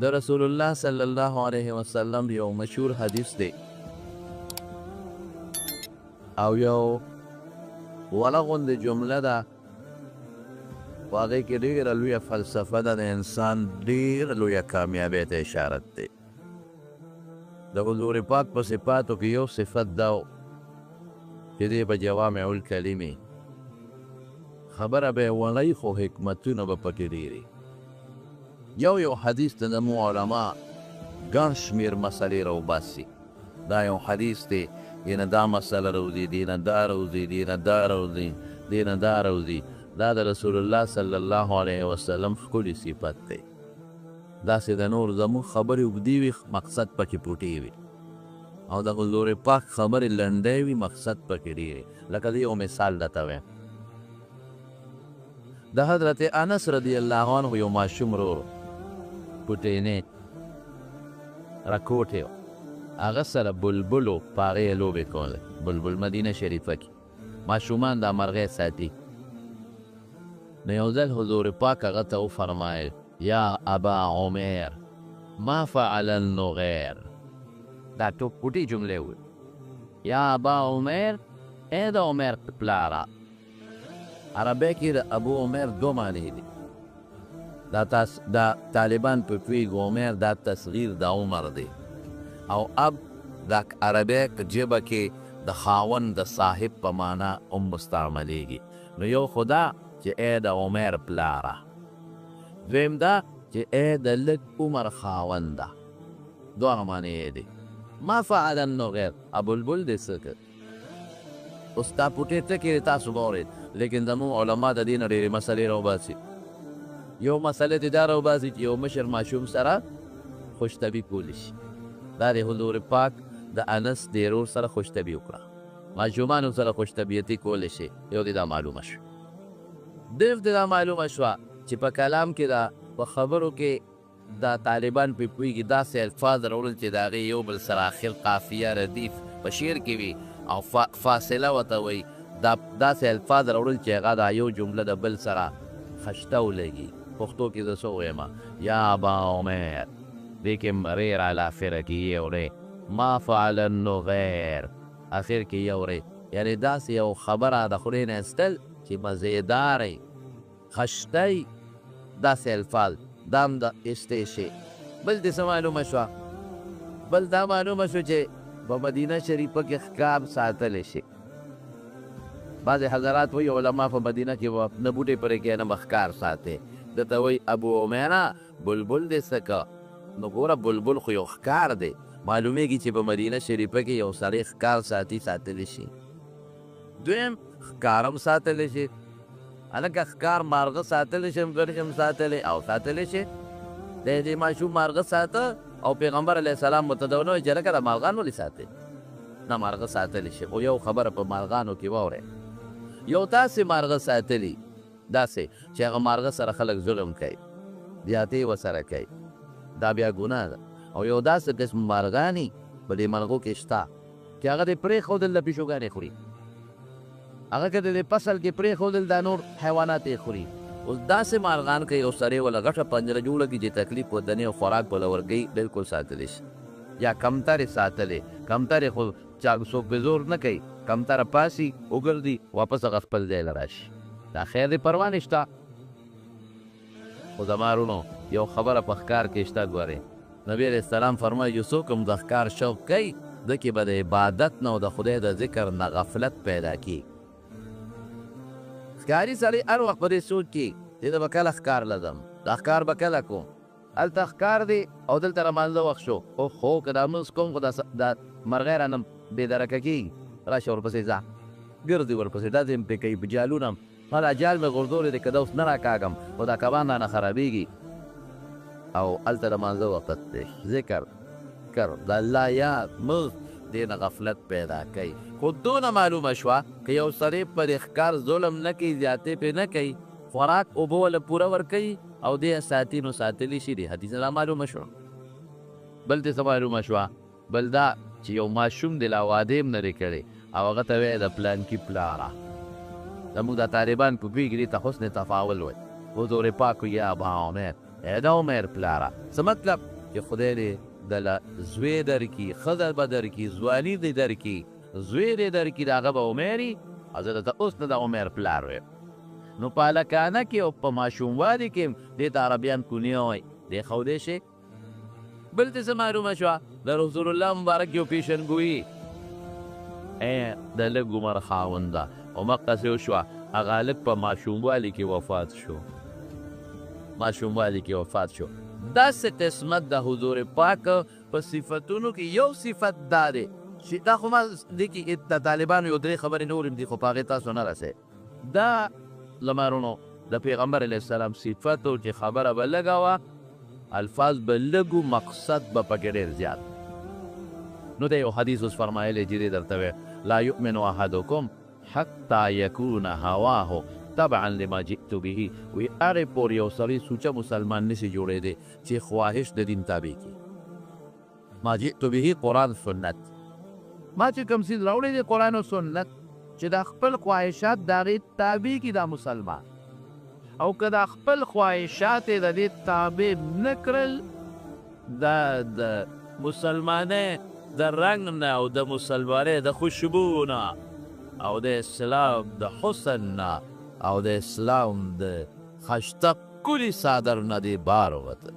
د رسول الله صلی الله علیه وسلم یو مشهور حدیث دی او یو وړه غوندې جمله ده، په هغې کې ډېره لویه فلسفه ده، د انسان ډېره لویه کامیابۍ ته اشارت دی. د حضور پاک په صفاتو کې یو صفت دا و چې دی په جوامع الکلمې خبره به یې وړی خو حکمتونه به پکې ډېرې. یو یو حدیث ته زموږ علما ګڼ شمېر مسلې راوباسي. دا یو حدیث دی، دې نه دا مسله راوځي، دې نه دا راوځي، دې نه دا راوځي، دې نه دا راوځي. دا د رسول الله صلی الله علیه وسلم ښکلی صفت دی. داسې د نور زموږ خبرې اوږدې وي، مقصد پکې پوټې وي، او د حضور پاک خبرې لنډې وي، مقصد پکې ډېرې. لکه د یو مثال درته وایم، د حضرت انس رضی الله عنه یو ماشوم ورور پوټینې رکوټې و، هغه سره بلبل و، په هغې یې لوبې کولې. بلبل مدینه شریفه کې ماشومان دا مرغۍ ساتي. نو یو ځل حضور پاک هغه ته وفرمایل، یا ابا عمیر ما فعل النغیر. دا ټوپ پوټې جملې وې، یا ابا عمیر، ای د عمیر پلاره. عربی کې د ابو عمیر دوه معنی دي. دا دا طالبان په پوهېږي، عمیر دا تصغیر د عمر دی، او اب دا عربی ژبه کې د خاوند د صاحب په معنا هم مستعملېږي. نو یو خدا چې ای د عمر پلاره، دویم دا چې ای د لږ عمر خاونده، دواړه معنی یې دي. ما فعل النغیر، ابوالبل دې څه کړ؟ اوس دا پوټې ټکې تاسو به اورئ، لیکن زموږ علما د دې نه ډېرې مسلې راوباسي. یو مسله دې دا راوباسي چې یو مشر ماشوم سره خوشطبي کولی شي. دا د حضور پاک د انس د ورور سره خوشطبي وکړه، ماشومانو سره خوشطبیعتي کولی شي. یو دې دا معلومه شوه. دویم دې دا معلومه شوه چې په کلام کې دا په خبرو کې دا طالبان پې پوهېږي، داسې الفاظ راوړل چې د هغې یو بل سره آخر قافیه ردیف په شعر کې وي او فاصله ورته وایي. دا داسې الفاظ راوړل چې هغه دا یو جمله د بل سره خشته ولګي. پښتو کې زه څه ووایم، یا ابا عمر، دې کې رې راله آخره کې یو رې، ما فعل النغیر آخر کې یو رې، یعنې داسې یو خبره د خولې نه ایستل چې مزېداره وي، خشته وي، داسې الفاظ دا هم د ایستی شي. بل دې څه معلومه شوه؟ بل دا معلومه شوه چې په مدینه شریفه کې ښکار ساتلی شي. بعضې حضرات وایي علما په مدینه کې به نه بوټی پرې کوي نه به ښکار ساتي. ده ته وایي ابو عمیره بلبل دې څه که؟ نو ګوره بلبل خو یو ښکار دی، معلومیږي چې په مدینه شریفه کې یو سړی ښکار ساتي، ساتلی شي. دویم ښکار هم ساتلی شي. هلکه ښکار مارغه ساتلی شي هم ګرځي هم ساتلی او ساتلی شي. د دې ماشوم مارغه ساته او پیغمبر علیه السلام ورته دا ونه ویل چې هلکه دا مارغان ولې ساتې؟ نه، مارغه ساتلی شي. خو یو خبره په مارغانو کې واورئ، یو تاسې مارغه ساتلی داسې چې هغه مارغه سره خلک ظلم کوي، زیاتې ورسره کوي، دا بیا ګناه ده. او یو داسې قسم مارغاني په دې مرغو کې شته چې هغه دې پرېښودل د پیشوګانې خوري، هغه که د دې فصل کې پرېښودل دا نور حیوانات یې خوري. اوس داسې مارغان که یو سړی وله غټه پنجره جوړه کړي چې تکلیف ورته نه او خوراک وله ورکوي، بالکل ساتلی شي. یا کمترې ساتلې، کمترې خو چا څوک پې زور نه کوي، کمتره پاسي وګرځي واپس هغه خپل ځای له راشي، دا خیر دی، پروا نشته. خو زما وروڼو یو خبره په ښکار کې شته، ګورئ نبی علیه السلام فرمایي چې څوک هم د ښکار شوق کوي ده کې به د عبادت نه او د خدای د ذکر نه غفلت پیدا کېږي. ښکاري سړی هر وخت په دې سوچ کې چې زه به کله ښکار له ځم، دا ښکار به کله کوم، هلته ښکار دی او دلته لمانځه وخت شو، اوهو که دا لمونځ کوم خو دا مرغۍ رانه بې درکه کېږي، راشه ورپسې ځه، ګرځي ورپسې، ډزې هم پرې کوي په جالونه هم، ما دا جال مې غورځولی دی که دا اوس نه راکاږم خو دا کبان رانه خرابېږي. او هلته لمانځه وخت دی، ذکر کر د الله یاد مونځ دې نه غفلت پیدا کوي. خو دونه معلومه شوه که یو سړی پر ښکار ظلم نه کوي، زیاتې پرې نه کوي، خوراک اوبه له پوره ورکوي او دې ساتي نو ساتلی شي. دې حدیث نه دا معلومه شوه. بل دې څه معلومه شوه؟ بل دا چې یو ماشوم دې لا واده هم نه دی کړی او هغه ته وایي د پلانکي پلاره. زموږ دا طالبان په پوهېږي دې ته حسن تفاول وایي. حضور پاک یا ابا عمر ای د عمر پلاره، څه مطلب؟ چې خدای دې دله زوی درکړي، ښځه به درکړي، ځواني دې درکړي، زوی دې درکړي، د هغه به عمر وي، او زه درته اوس نه د عمر پلار وایم. نو په هلکانه کې او په ماشوموالي کې هم دې ته عربیان کونیه وایي، دې ښودی شي. بل ته څه معلومه شوه؟ د رسول الله مبارک یو پیشنګویي، ای د لږ عمر خاونده، همقسې وشوه، هغه هلک په ماشوموالي کې وفات شو، ماشوموالي کې وفات شو. داسې قسمت د حضور پاک په صفتونو کې یو صفت دا دی چې دا خو ما دې کې د طالبانو یو درې خبرې نورې هم دي، خو په هغې تاسو نه رسئ. دا زما د پیغمبر علیه السلام صفت و چې خبره به لږه وه، الفاظ به لږ و، مقصد به پکې ډېر زیات. نو د یو حدیث اوس فرمایلی چې دی درته وایي، لا یؤمن احدکم حتی یکون هواه تبعا لما جئت به. وی هغې پورې یو سړی سوچه مسلمان نشي جوړېدی چې خواهش د دین تابع کړي. ما جئت به قرآن سنت، ما چې کوم څیز راوړی دی قرآن او سنت، چې دا خپل خواهشات د هغې تابع کړي دا مسلمان، او که دا خپل خواهشات یې د دې تابع نه کړل، دا د مسلمانۍ د رنګ نه او د مسلمانۍ د خوشبو نه او د اسلام د حسن نه او د اسلام د خشته کلي څادر نه دې بار ووتل.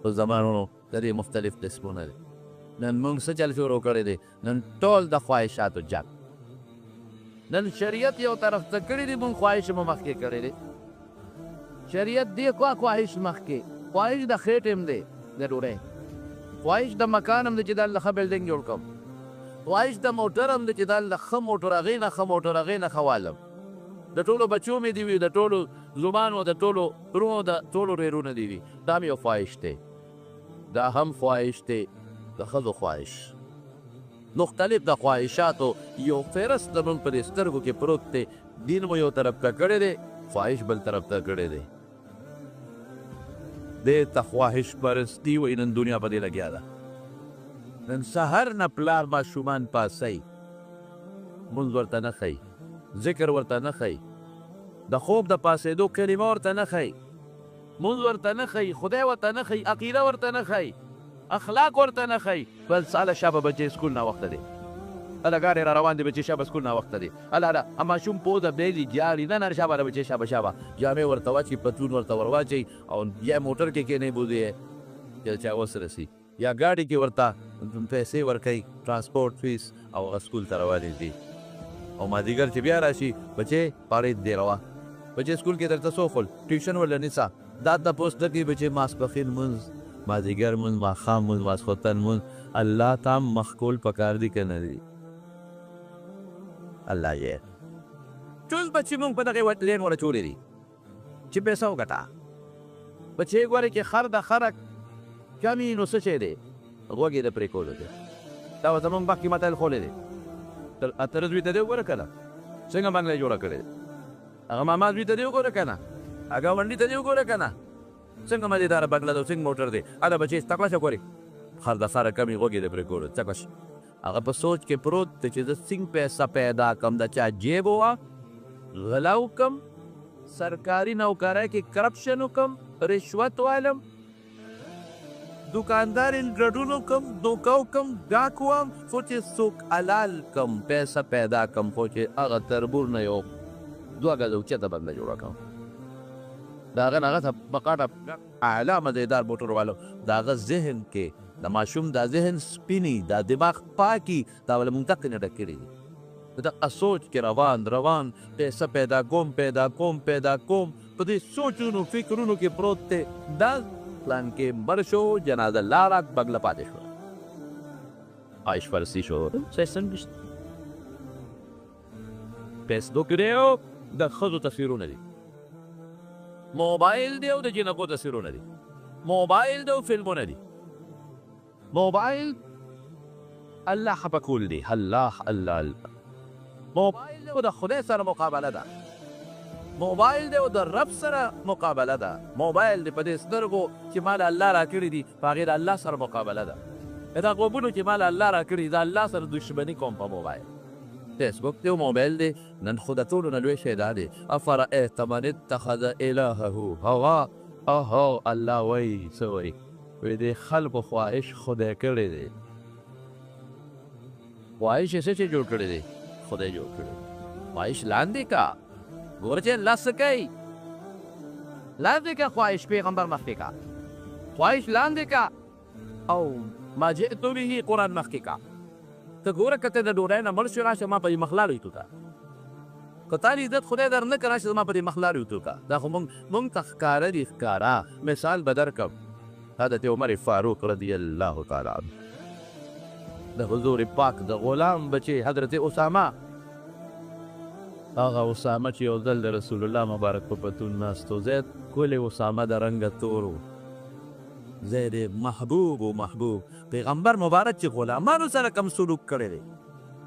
په زمانونو د دې مختلف قسمونه دي. نن موږ څه چل شروع کړی دی؟ نن ټول د خواهشاتو جنګ. نن شریعت یو طرف ته کړی دی، موږ خواهش مو مخکې کړی دی. شریعت دی خوا خواهش مخکې، خواهش د خېټې هم دی د ډوډۍ، خواهش د مکان هم دی چې دا له ښه بلډینګ جوړ کړم، خواهش د موټر هم دی چې دا له ښه موټر هغې نه ښه موټر هغې نه ښه والم، د ټولو بچو مې دي وي، د ټولو زومانو، د ټولو وروڼو، د ټولو ورېرونو دي وي. دا مې یو خواهش دی، دا هم خواهش دی، د ښځو خواهش. مختلف د خواهشاتو یو فهرست زموږ په دې سترګو کې پروت دی. دین مو یو طرف ته کړی دی، خواهش بل طرف ته کړی دی. دې ته خواهش پرستی وایي. نن دنیا په دې لګیا ده. نن سهار نه پلار ماشومان پاسئ، مونځ ورته نه ښیي، ذکر ورته نه ښیي، د خوب د پاسېدو کلمه ورته نه ښیي، مونځ ورته نه ښیي، خدای ورته نه ښیي، عقیده ورته نه ښیي، اخلاق ورته نه ښیي. بل ساله شابه بچې سکول ناوخته دی، هله ګاډی را روان دی، بچې شابه سکول ناوخته دی، هله هله ماشوم پوزه بیلي جاړي، نه نه شابه بچې شابه شابه جامې ورته واچوي، پتلون ورته ور واچوي او یا موټر کې کښېنوي بوځي یې چې چا وس رسي، یا ګاډي کې ورته پیسې ورکوي، ترانسپورت فیس، او هغه سکول ته روانېږي. او مازدیګر چې بیا راشي، بچې پارې دې روه، بچې سکول کې درته څه وښول، ټیوشن ورله نیسه، دا تپوس نه کوي بچې ماسپښین لمونځ، مازدیګر لمونځ، ماښام لمونځ، ماسخوتن لمونځ، الله ته هم مخ کول پکار دي که نه دي؟ الله یې ټول بچي مونږ په دغې لین ور اچولي دي چې پیسه وګټه. بچې ګورې چې خر د خره کمي نو څه شی دی، غوږ یې د پرې کولو دی. دا ورته مونږ مخکې متل ښولی دی. تر زوی ته دې وګوره که نه څنګه بنګله یې جوړه کړې ده، هغه ماما زوی ته دې وګوره که نه، هغه ګاونډي ته دې وګوره که نه څنګه مزېداره بنګله ده، څنګه موټر دی، هله بچې تکړه شه ګورې خر د خره کمي غوږ یې د پرې کولو تکړه شه. هغه په سوچ کې پروت دی چې زه څنګه پیسه پیدا کړم، د چا جیب وه غلا وکړم، سرکاري نوکرۍ کې کرپشن وکړم، رشوت والم، دکاندار ګډون وکړم، دوکه وکړم، ډاک وم، خو چې څوک حلال کړم، پیسه پیدا کړم، خو چې هغه تربور نه یو دوه ګزه اوچته بنګله جوړه کړم، د هغه نه هغه په غټه اعلی مزېدار موټر والو. د هغه ذهن کې د ماشوم دا ذهن سپیني، دا دماغ پاکي، دا ول مونږ دقې نه ډک کړي دي. دغه سوچ کې روان روان پیسه پیدا کوم پیدا کوم پیدا کوم، په دې سوچونو فکرونو کې پروت دی. دا پلان کې مړ شو، جنازه لاړه، بنګله پاتې شوه، عایش پرستی شو. څه فیسبوک دی او د ښځو تصویرونه دي، موبایل دی او د جینکو تصویرونه دي، موبایل دی او فلمونه دي، موبایل الله خفه کول دي، الله الله الله. موبایل دی او د خدای سره مقابله ده، موبایل دی او د رب سره مقابله ده، موبایل دی په دې سترګو چې مال الله راکړي دي په هغې د الله سره مقابله ده، دا غوږونو چې مال الله راکړي د الله سره دښمني کوم په موبایل. فیسبوک دی او موبایل دی. نن خو د ټولو نه لوی شی دا دی، افرأیت من اتخذ الهه هوا. اوهو، الله وایي څه وایي؟ وایي دې خلکو خواهش خدای کړی دی. خواهش یې څه چې جوړ کړی دی؟ خدای جوړ کړی. خواهش لاندې کا، ګوره چې الله څه کوي. لاندې کا خواهش، پیغمبر مخکې کا، خواهش لاندې کا، او ما جئت به قرآن مخکې کا. ته ګوره که ته د ډوډۍ نه مړ شوې، راشه ما په دې مخ لارې وتو کا. که تا عزت خدای در نه کړ، راشه زما په دې مخ لارې وتو کا. دا خو مونږ ته ښکاره دي، ښکاره. مثال به درکړم، حضرت عمر فاروق رضی الله تعالی عنه، د حضور پاک د غلام بچی حضرت اسامه، هغه اسامه چې یو ځل د رسول الله مبارک په پتون ناست و، زید ښکلی اسامه د رنګه تور و، زید محبوب و محبوب. پیغمبر مبارک چې غلامانو سره کم سلوک کړی دی،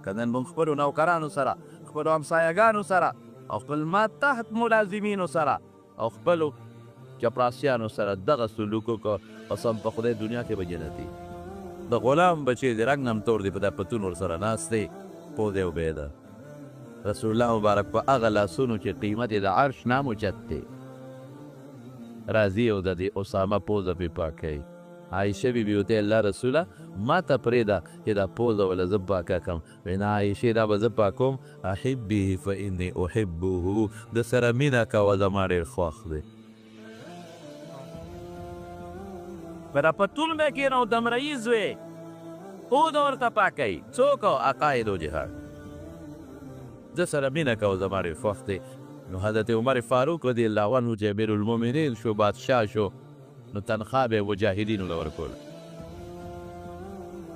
که نن موږ خپلو نوکرانو سره، خپلو همسایهګانو سره، او خپل ما تحت ملازمینو سره، او خپلو چپراسیانو سره دغه سلوک وکړو، قسم په خدای دنیا کې به جنتي. د غلام بچی د رنګ هم تور دی، په دا پتون ورسره ناست دی، پوه دی وبېده. رسول الله مبارک په هغه لاسونو چې قیمت یې د عرش نام اوچت دی، راځي او د دې اسامه پوزه پرې پاکوي. عایشه بي بي ورته الله رسوله ما ته پرېږده چې دا پوزه وله زه پاکه کړم. وایي نه عایشې، دا به زه پاکوم، احبه فانی احبه، د سره مینه کوه، زما ډېر خوښ دی. پر پتون به کښېنه او د مريي زوی پوزه ورته پاکوي. څوک؟ عقاید او جهاد. د سره مینه کوه، زما ډېر خوښ دی. نو حضرت عمر فاروق رضی الله عنه چې امیر المؤمنین شو، بادشاه شو، نو تنخواه به یې مجاهدینو له ورکوله.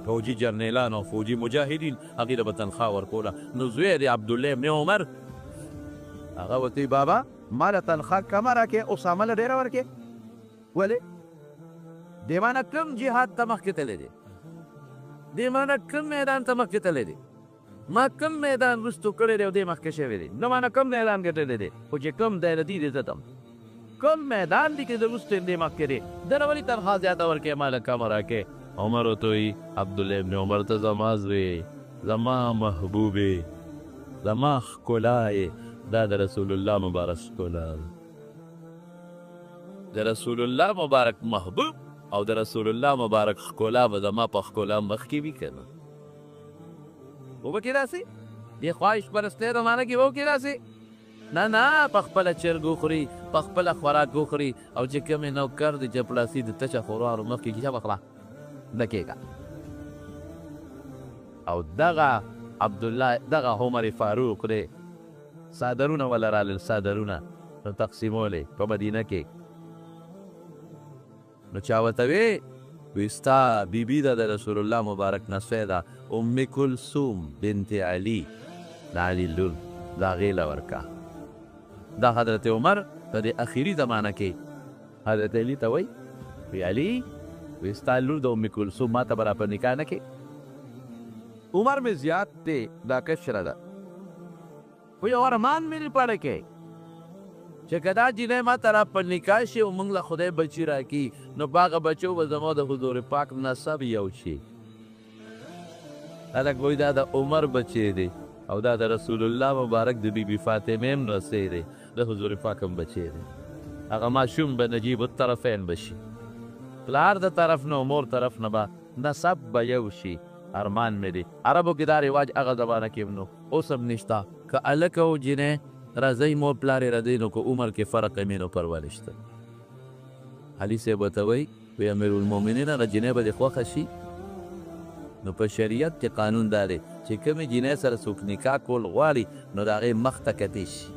فوجي جرنیلان او فوجي مجاهدین هغې له به تنخواه ورکوله. نو زوی دی عبدالله ابن عمر، هغه ورته وایي بابا ما له تنخواه کمه راکړې، اسامه له ډېره ورکړې. ولې؟ دې ما نه کوم جهاد ته مخکې تللی دی، دې ما نه کوم میدان ته مخکې تللی دی، ما کوم میدان وروستو کړی دی او دې مخکې شوی دی، نو ما نه کوم میدان ګټلی دی، خو چې کوم دی له دې دی زه ځم، کوم میدان دی چې زه وروستو یم دې مخکې دی، ده له ولې تنخواه زیاته ورکړې، ما له کمه راکړې؟ عمر ورته وایي عبدالله ابن عمر ته زما زوی، زما محبوب یې، زما ښکلا یې، دا د رسول الله مبارک ښکلا ده. د رسول الله مبارک محبوب او د رسول الله مبارک ښکلا به زما په ښکلا مخکې وي که نه؟ وبه کې داسې دې خواهش پرستۍ زمانه کې به وکړي داسې؟ نه نه، په خپله چرګ وخوري، په خپله خوراک وخوري، او چې کومې نوکر دي چپړاسي د تشه خوروارو مخکې کیسه وخوره نه کېږه. او دغه عبدالله، دغه عمر فاروق دی، څادرونه وله رالل، څادرونه نو تقسیمولې په مدینه کې. نو چا ورته وی، وی ستا بیبي ده د رسول الله مبارک نسوی ده، ام کلثوم بنت علی، د علی لور، د هغې له ورکه. دا حضرت عمر په دې اخري زمانه کې حضرت علی ته وایي، وی علی، وی ستا لور د ام کلثوم ما ته به را په نکاح نه کې؟ عمر مې زیات دی، دا کشره ده، خو یو ارمان مې دی په اړه کې چې که دا جینۍ ما ته را په نکاح شي او موږ له خدای بچي راکړي، نو په هغه بچو به زما د حضور پاک نسب یو شي. خلک وایي دا د عمر بچی دی او دا د رسول الله مبارک د بیبي فاطمې هم نسې دی، د حضور پاک هم بچی دی. هغه ماشوم به نجیب الطرفین به شي، پلار د طرف نه او مور طرف نه به نسب به یو شي. ارمان مې دی. عربو کې دا رواج هغه زمانه کې هم نو، اوس هم نشته. که هلک او جینۍ راځئ مور پلار یې راځئ، نو که عمر کې فرق یې نو پروا نشته. علي صاحب ورته وایي، وایي امیرالمؤمنین هغه جینۍ به دې خوښه شي؟ نو په شریعت کې قانون دا دی چې کومې جینۍ سره څوک نکاح کول غواړي نو د هغې مخ ته کتی شي،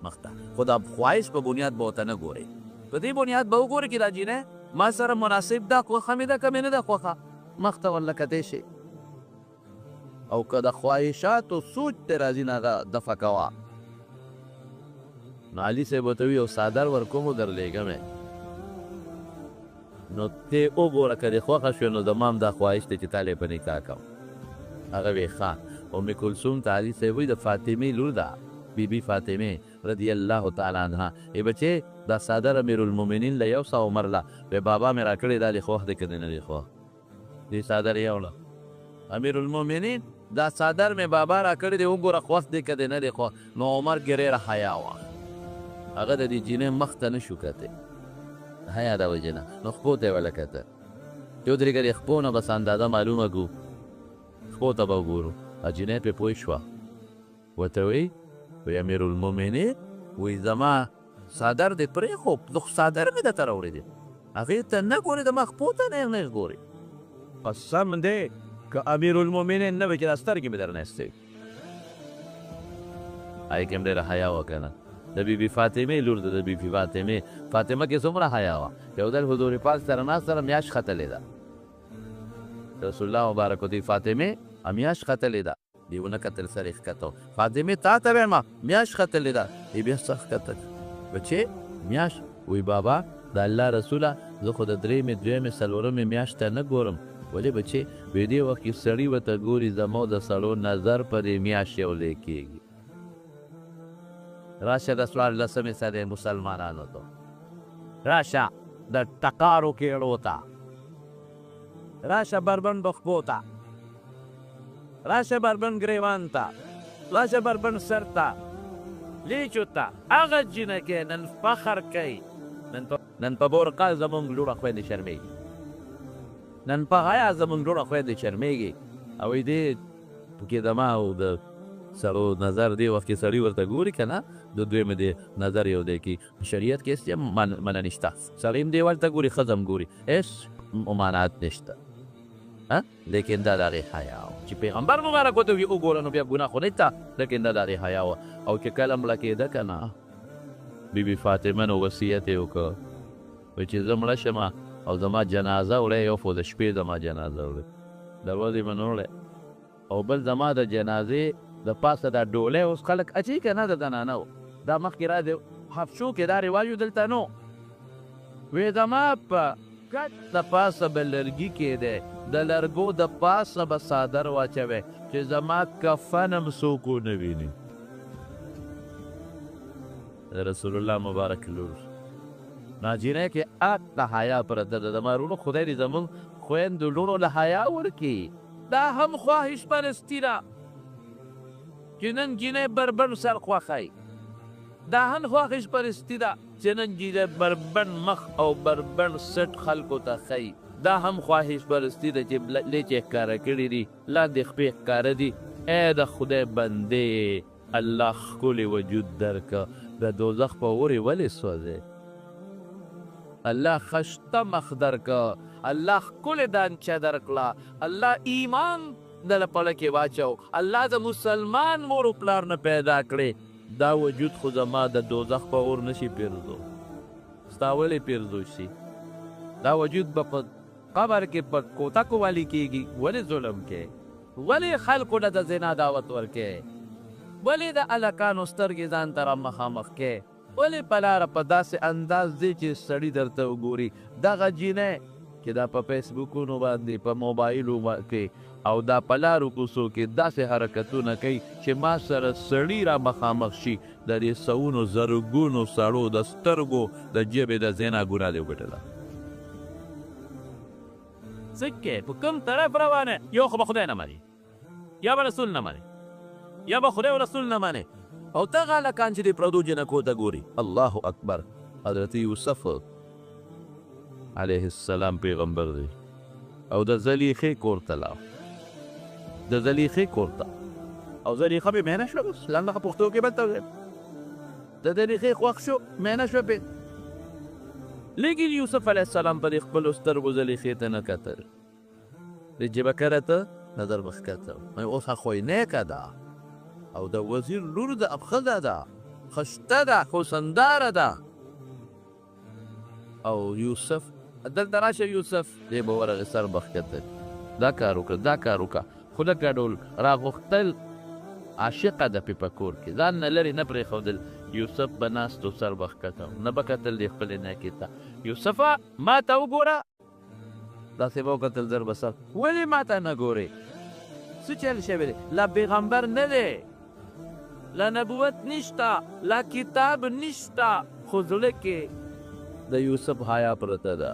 مخ ته، خو د خواهش په بنیاد به ورته نه ګورې، په دې بنیاد به وګورې چې دا جینۍ ما سره مناسب ده، خوښه مې ده که مې نه ده خوښه، مخ ته ورله کتی شي. او که د خواهشاتو سوچ ته راځي نو هغه دفع کوه. نو علي صاحب ورته وایي یو څادر ورکوم او درلېږم یې، نو ته وګوره که دې خوښه شوې نو زما هم دا خواهش دی چې تا له یې په نکاح کوم. هغه وایي ښه. ام کلثوم ته علي صاحب وایي د فاطمې لور ده، بی بی فاطمې رضی الله تعالی عنها، ای بچې دا څادر امیرالمؤمنین له یو څه عمر له، وایي بابا مې راکړی دا دې خوښ دی که دې نه دی خوښ؟ دې څادر یې وړه. امیرالمؤمنین دا څادر مې بابا راکړی دی، وګوره خوښ دی که دی نه دی خوښ. نو عمر کې ډېره حیا وه، هغه د دې جینۍ مخ ته نه شو کتی، حیا د وجې نه، نو خپو ته یې ورله کتل. چې ودرېږه د خپو نه بس اندازه معلومه کړو، خپو ته به وګورو. جینۍ پرې پوه شوه، ورته وایي وایي امیرالمؤمنین، وایي زما څادر دې پرېښود، زه خو څادر مې درته راوړی دی، هغې ته نه ګورې، زما خپو ته نېغ نېغ ګورې. قسم دی که امیرالمؤمنین نه وي چې دا سترګې مې درنه ایستې وي. هغې کې هم ډېره حیا وه که نه؟ د بي بي فاطمې لور ده، د بي بي فاطمې، فاطمه کې څومره حیا وه. یو ځل حضور پاک سره ناسته ده، میاشت ختلې ده، رسول الله مبارک ورته فاطمې میاشت ختلې ده، دې ونه کتل سر یې ښکته و. فاطمې تا ته وایم میاشت ختلې ده، دې بیا سر ښکته کړ، بچې میاشت؟ وایي بابا د الله رسوله زه خو د درېیمې دویمې څلورمې میاشت ته نه ګورم. ولې بچې؟ وایي دې وخت کې سړي ورته ګوري، زمو د سړو نظر په دې میاشت یو ځای کېږي. راشه د 14مې صدۍ مسلمانانو ته، راشه د ټکارو کېړو ته، راشه بربنډو خپو ته، راشه بربنډ ګریوان ته، راشه بربنډ سر ته، لیچو ته. هغه جینکۍ نن فخر کوي، نن په بورقه زمونږ لوڼه خویندې شرمېږي، نن په حیا زمونږ لوڼه خویندې شرمېږي. او دې پکې زما او د سړو نظر دې وخت کې سړي ورته ګوري که نه، د دویمې دې نظر یو دی کې شریعت کې هېڅ منع نشته، سړی هم دېوال ته ګوري، ښځه هم ګوري، هېڅ ممانعت نشته. لیکن دا د هغې حیا وه چې پیغمبر مبارک ورته وي وګوره، نو بیا ګناه خو نشته، لیکن دا د هغې حیا وه. او چې کله مړه کېده که نه بي بي فاطمه، نو وصیت یې وکړ، وایي چې زه مړه شم او زما جنازه وړی، یو خو د شپې زما جنازه وړی، د ورځې به نه وړی، او بل زما د جنازې د پاسه دا ډولی اوس خلک اچوي که نه د زنانو، دا مخکې را دی حفشو کې دا رواج دلته نو، وی زما په کټ د پاسه به لرګي کېدی، د لرګو د پاسه به څادر واچوی چې زما کفن هم څوک ونه ویني. د رسول الله مبارک لور ناجینۍ کې اته حیا پرته ده. زما وروڼو خدای دې زموږ خویندو لوڼو له حیا ورکړي. دا هم خواهش پرستي ده چې نن جینۍ بربنډ سر خوښوي، دا هم خواهش پرستي ده چې نن جینۍ بربنډ مخ او بربنډ سټ خلکو ته ښیي، دا هم خواهش پرستي ده چې لیچې ښکاره کړي دي، لاندې خپې ښکاره دي. ای د خدای بندې، الله ښکلی وجود درکه، د دوزخ په اور یې ولې سوځې؟ الله خشته مخ درکه، الله ښکلې دانچه درکړه، الله ایمان دله په زړه کې واچو، الله د مسلمان مور و پلار نه پیدا کړې، دا وجود خو زما د دوزخ په اور نشي پیرزو، ستا ولې پیرزو شي؟ دا وجود به په قبر کې په کوتکو والي کېږي، ولې ظلم کې؟ ولې خلکو له د زنا دعوت ورکې؟ ولې د هلکانو سترګې ځان ته را مخامخ کې؟ ولې په لاره په داسې انداز دی چې سړي درته وګوري؟ دغه جینۍ چې دا په فیسبوکونو باندې، په موبایلو کې او دا په لارو کوڅو کې داسې حرکتونه کوي چې ما سره سړي را مخامخ شي، د دې سوونو زرګونو سړو د سترګو د ژبې د زنا ګناه دې وګټله. څه کې په کوم طرف روانه؟ یو خو به خدای نه مني، یا به رسول نه مني، یا به خدای او رسول نه مني، او دغه هلکان چې د پردو جینکو ته ګوري. الله اکبر. حضرت یوسف علیه السلام پیغمبر دی او د زلیخې کور ته لاړ، د زلیخې کور ته، او زلیخه پې مینه شوه. بس لنډه پښتو کې بل ته ووایم، د زلیخې خوښ شو، مینه شوه پې. لیکن یوسف علیه السلام په دې خپلو سترګو زلیخې ته نه کتل، د چې به کله ته نظر به ښکته، اوس خو یې نیکه ده او د وزیر لور ده، ښځه ده، خشته ده، حسنداره ده. او یوسف دلته راشه، یوسف دی به ورغی، سر به ښکته، دا کار وکړه، دا کار وکړه، خوله ګډول راغوښتل، عاشقه ده پې په کور کې ځان نه لرې نه پرېښودل. یوسف به ناست و، سر به ښکته و، نه به کتل دې خپلې نیکې ته. یوسفه ما ته وګوره، داسې به وکتل، زر به سر، ولې ما ته نه ګورې؟ څه چل شوی دی؟ لا پیغمبر نه دی، لا نبوت نشته، لا کتاب نشته، خو زړه کې د یوسف حیا پرته ده،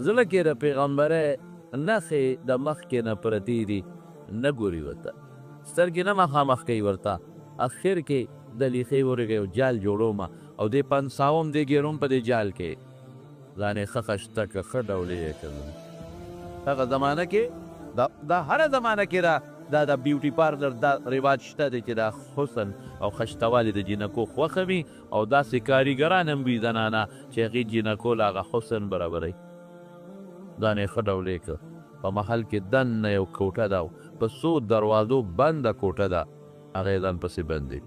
زړه کې د پیغمبرۍ نښې د مخکې نه پرتې دي. نه ګوري ورته، سترګې نه مخامخ کوي ورته. اخر کې د لیخې ورګه یو جال جوړومه او دې پنساوم دې ګیروم په دې جال کې، ځان یې ښه خشته که ښه ډولې یې که. هغه زمانه کې دا هره زمانه کې دا د بیوټي پارلر دا رواج شته دی چې دا حسن او خشتوالی د جینکو خوښه وي، او داسې کاریګران هم وي زنانه چې هغې جینکو له هغه حسن برابروي. ځان یې ښه ډولې که. په محل کې دننه یو کوټه ده، په څو دروازو بنده کوټه ده، هغه یې ځان پسې بندې.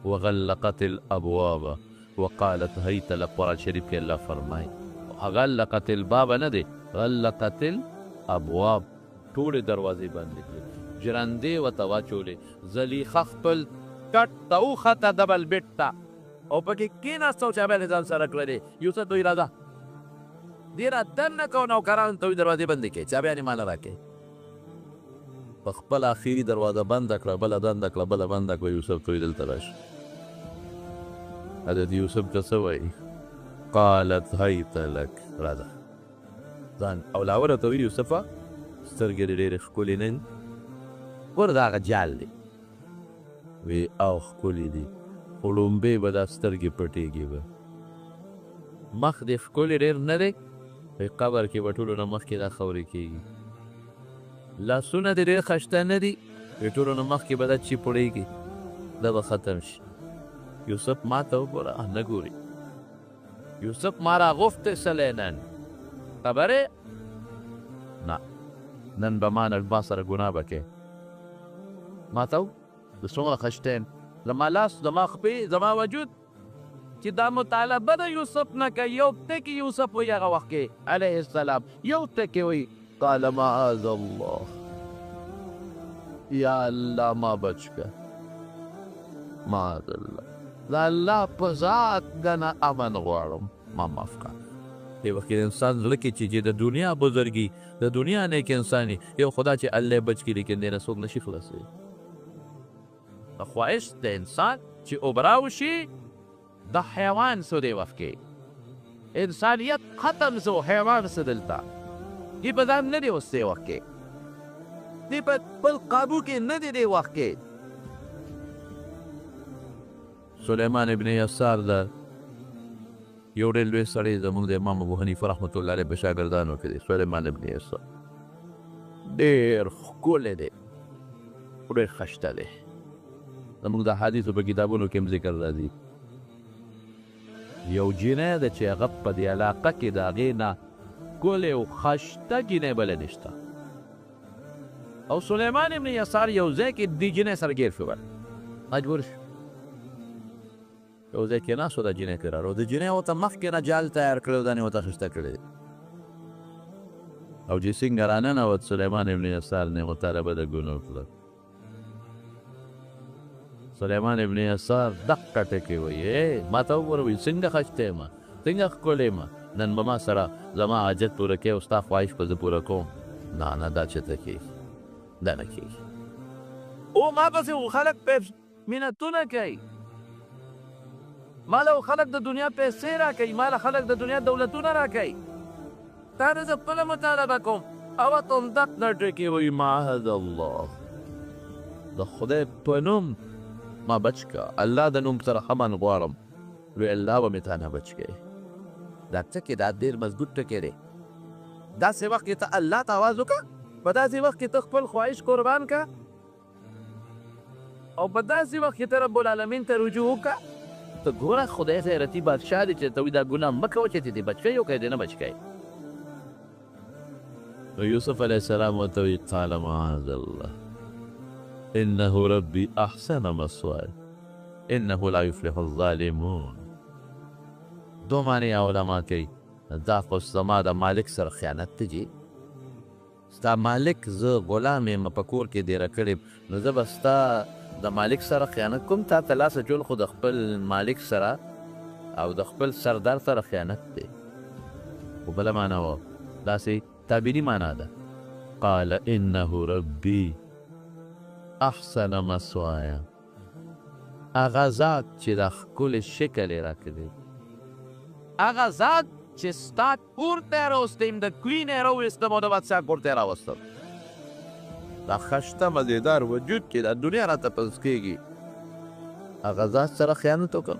وغلقت الابواب وقالت هیت لک، قرآن شریف کې الله فرمایي غلقت الباب نه دی، غلقت الابواب، ټولې دروازې بندې کړې، ژرندې ورته واچولې. زلیخه خپل کټ ته وخته ډبل بیډ ته او پکې کېناسته او چابیانې ځان سره کړلې. یوسف ته وایي راځه، دې را دننه که او نوکرانو ته وایي دروازې بندې کړې، چابیانې ماله راکړې. په خپله اخري دروازه بنده کړه، بله بنده کړه، بله بنده کړه. یوسف ته وایي دلته راشه. حضرت یوسف ته څه وایي؟ قالت هیت لک، راځه ځان. او لاوره ته وایي یوسفه سترګې دې ډېرې ښکلې نه دي، ګوره دا هغه جال دی. وی او ښکلې دي، خو ړومبی به دا سترګې پټېږي، به مخ دې ښکلې ډېر نه دی، په قبر کې به ټولو نه مخکې دا خاورې کېږي. لاسونه دې ډېر خشته نه دي، په ټولو نه مخکې به دا چیپړېږي، دا به ختم شي. یوسف ما ته وګوره، نه ګوري. یوسف ما راغوښتی سلی نن، خبرې نه، نن به ما نه ما سره ګناه به کوې. ما ته زه څومره خشته یم، زما لاس، زما خپې، زما وجود، چې دا مطالبه د یوسف نه کوي. یو ټکی یوسف وایي هغه وخت کې علیه السلام، یو ټکی وایي قال معاذ الله، یا الله ما بچ که، معاذ الله، د الله په ذات دنه امن غواړم، ما معاف کړه. دې وخت کې د انسان زړه کې چې د دنیا بزرګي، د دنیا نیک انسان یو خدا چې الله بچ کړي، لیکن دې نه څوک نشي خلاصوي. خواهش د انسان چې اوبراو شي د حیوان سو دې وخت کې انسانیت ختم سو، حیوان سو دلته دې په ځان نه دی اوس دې وخت کې، دې په خپل قابو کې نه دی دې وخت کې. سلیمان ابن یسار ده یو ډېر لوی سړی زموږ د امام ابو حنیفه رحمة الله علیه په شاګردانو کې دی. سلیمان ابن یسار ډېر ښکلی دی، ډېر خشته دی. زموږ د حدیثو په کتابونو کې هم ذکر راځي. یو جینۍ ده چې هغه په دې علاقه کې د هغې نه ښکلې او خشته جینۍ بله نشته. او سلیمان ابن یسار یو ځای کې دې جینۍ سره ګیر شو، مجبور شو. یو ځای کې ناست و، دا جینۍ ترې راغله. د جینۍ ورته مخکې نه جال تیار کړی و، دا یې ورته خشته کړی. او چې څنګه راننوت سلیمان ابن یسار نه مطالبه د ګناه وکړه. سلیمان ابن یسار دقه ټکی وایي، ما ته وګوره، وایي څنګه خشته یم، څنګه ښکلی یم، نن به ما سره زما حاجت پوره کوې او ستا خواهش به زه پوره کوم. نه نه، دا چېرته کېږي، دا نه کېږي. او ما پسې خلک منتونه کوي، ما له خلک د دنیا پیسې راکوي، ما له خلک د دنیا دولتونه راکوي، تا نه زه خپله مطالبه کوم. او ته هم دقه ټکی وایي معاذ الله، د خدای په نوم ما بچ که، الله د نوم سره امن غواړم، لوی الله به مې تا نه بچ کوي. دا ټکی دا ډېر مضبوط ټکی دی. داسې وخت کې ته الله ته اواز وکړه، په داسې وخت کې ته خپل خواهش قربان که، او په داسې وخت کې ته رب العالمین ته رجوع وکړه. ته ګوره خدای غیرتي بادشاه دی چې ته وایي دا ګناه مه کوه چې دې بچ کوي او که دې نه بچ کوي. نو یوسف علیه السلام ورته وایي قال معاذ الله انه ربي احسن مثواي انه لا يفلح الظالمون. دو معنی علما کوي، دا خو زما د مالک سره خیانت دی جي، ستا مالک زه غلام یم په کور کې دېره کړی، نو زه به ستا د مالک سره خیانت کوم؟ تا ته لاس اچول خو د خپل مالک سره او د خپل سردار سره خیانت دی. خو بله معنا وه، داسې تعبیري معنا ده. قال انه ربي احسن مثوایا، هغه ذات چې دا ښکلی شکل یې راکړی، هغه ذات چې ستا کور ته یې راوستی یم، د کوی نه یې راویستم او د بادشاه کور ته یې راوستم. دا خشته مزیدار وجود کې دا دنیا راته پس کېږي، هغه ذات سره خیانت وکړم،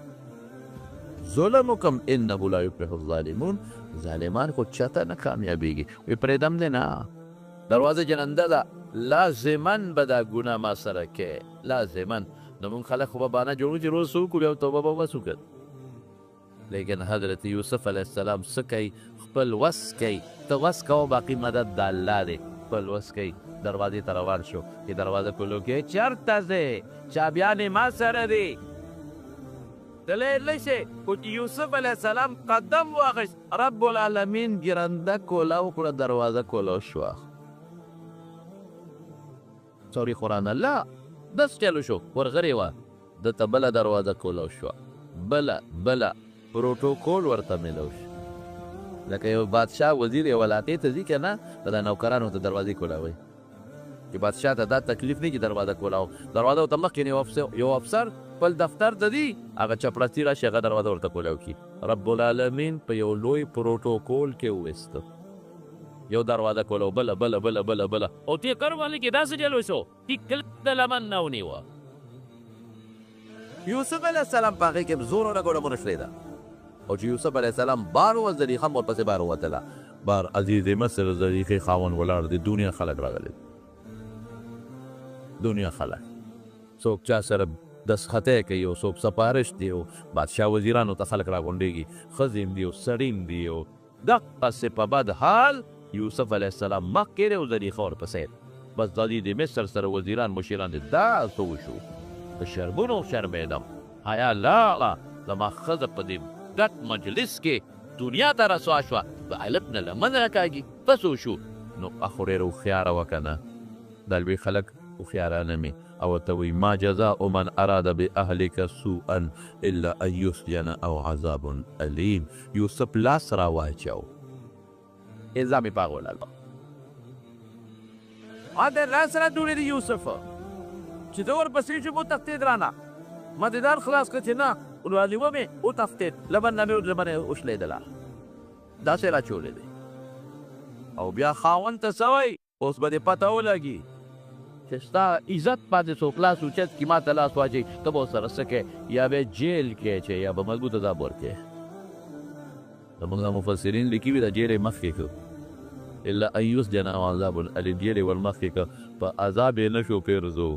ظلم وکړم. انه لا یفلح الظالمون، ظالمان خو چاته نه کامیابېږي. وایي پرېږدم دې نه، دروازه جننده ده، لازما به دا ګناه ما سره کې، لازما. نو موږ خلک خو به بانه جوړو چې روز څه وکړو، بیا توبه به وباسو که. لیکن حضرت یوسف علیه السلام څه کوي؟ خپل وس کوي. ته وس کوه، باقي مدد د الله دی. خپل وس کوي، دروازې ته روان شو. چې دروازه کولو کې چېرته ځې؟ چابیانې ما سره دي، تللی نه شې. خو چې یوسف علیه السلام قدم واخیست، رب العالمین ګرنده کولا وکړه، دروازه کولا شوه. سوري قرآن الله دس چلو شو، ورغرې وه، ده ته بله دروازه کولا شوه، بله بله پروتوکول ورته میلو شو. لکه یو بادشاه وزیر یو علاقې ته ځي که نه، دا نوکرانو ته دروازې کولاوي، چې بادشاه ته دا تکلیف نه چې دروازه کولاو. دروازه ورته مخکې یو افسر خپل دفتر ته ځي، هغه چپړاسي راشي، هغه دروازه ورته کولاو کړي. رب العالمین په یو لوی پروتوکول کې وویسته، یو دروازه کولاو، بله بله بله بله بله، او تې کر باندې کې داسې چلو شو چې کله د لمن نه ونیوه. یوسف علیه السلام په هغې کې زور ولګوله، مونږ شلېده. او چې یوسف علیه السلام بار ووت، زلیخه هم ورپسې بار ووتله. بار عزیز مصر زلیخې خاوند ولاړ دی، دنیا خلک راغلي، دنیا خلک، څوک چا سره دستخطی کوي او څوک سفارش دی، او بادشاه وزیرانو ته خلک راغونډېږي، ښځې هم دي او سړي هم دي. او دقسې په بد حال یوسف علیه السلام مخکې دی او زلیخه ورپسې. بس د عزیز مصر سره وزیران مشیران دي. دا څه وشو؟ په شرمونو شرمېدم، حیا لاړه، زما ښځه په دې ګډ مجلس کې دنیا ته رسوا شوه، په الف نه لمن راکاږي. څه وشو؟ نو اخو ډېره هوښیاره وه که نه، دا لوی خلک هوښیارانه مې، او ورته وایي ما جزاء من اراد باهلک سوءا الا ان یسجن او عذاب الیم. یوسف لاس راواچاو، الزام یې په هغه ولاړ. د لاس را جوړې دی یوسف، چې زه ورپسې شوم وتښتېد رانه، ما دې ځان خلاص کړ چې نه ورانیوه مې وتښتېد، لمن نه مې لمن یې وشلېدله، داسې راچولې دی. او بیا خاوند ته څه وایي؟ اوس به دې پته ولګي چې ستا عزت باندې څوک لاس اوچت کړي، ما ته لاس واچوي، ته به ورسره څه کوې؟ یا به جیل کې اچوې یا به مضبوط عذاب ورکوې. زموږ مفسرین لیکي وي دا جیل یې مخکې کړ، الا ان یسجن او عذاب الیم، جیل یې ورمخکې کړ، په عذاب یې نه شو پیرزو،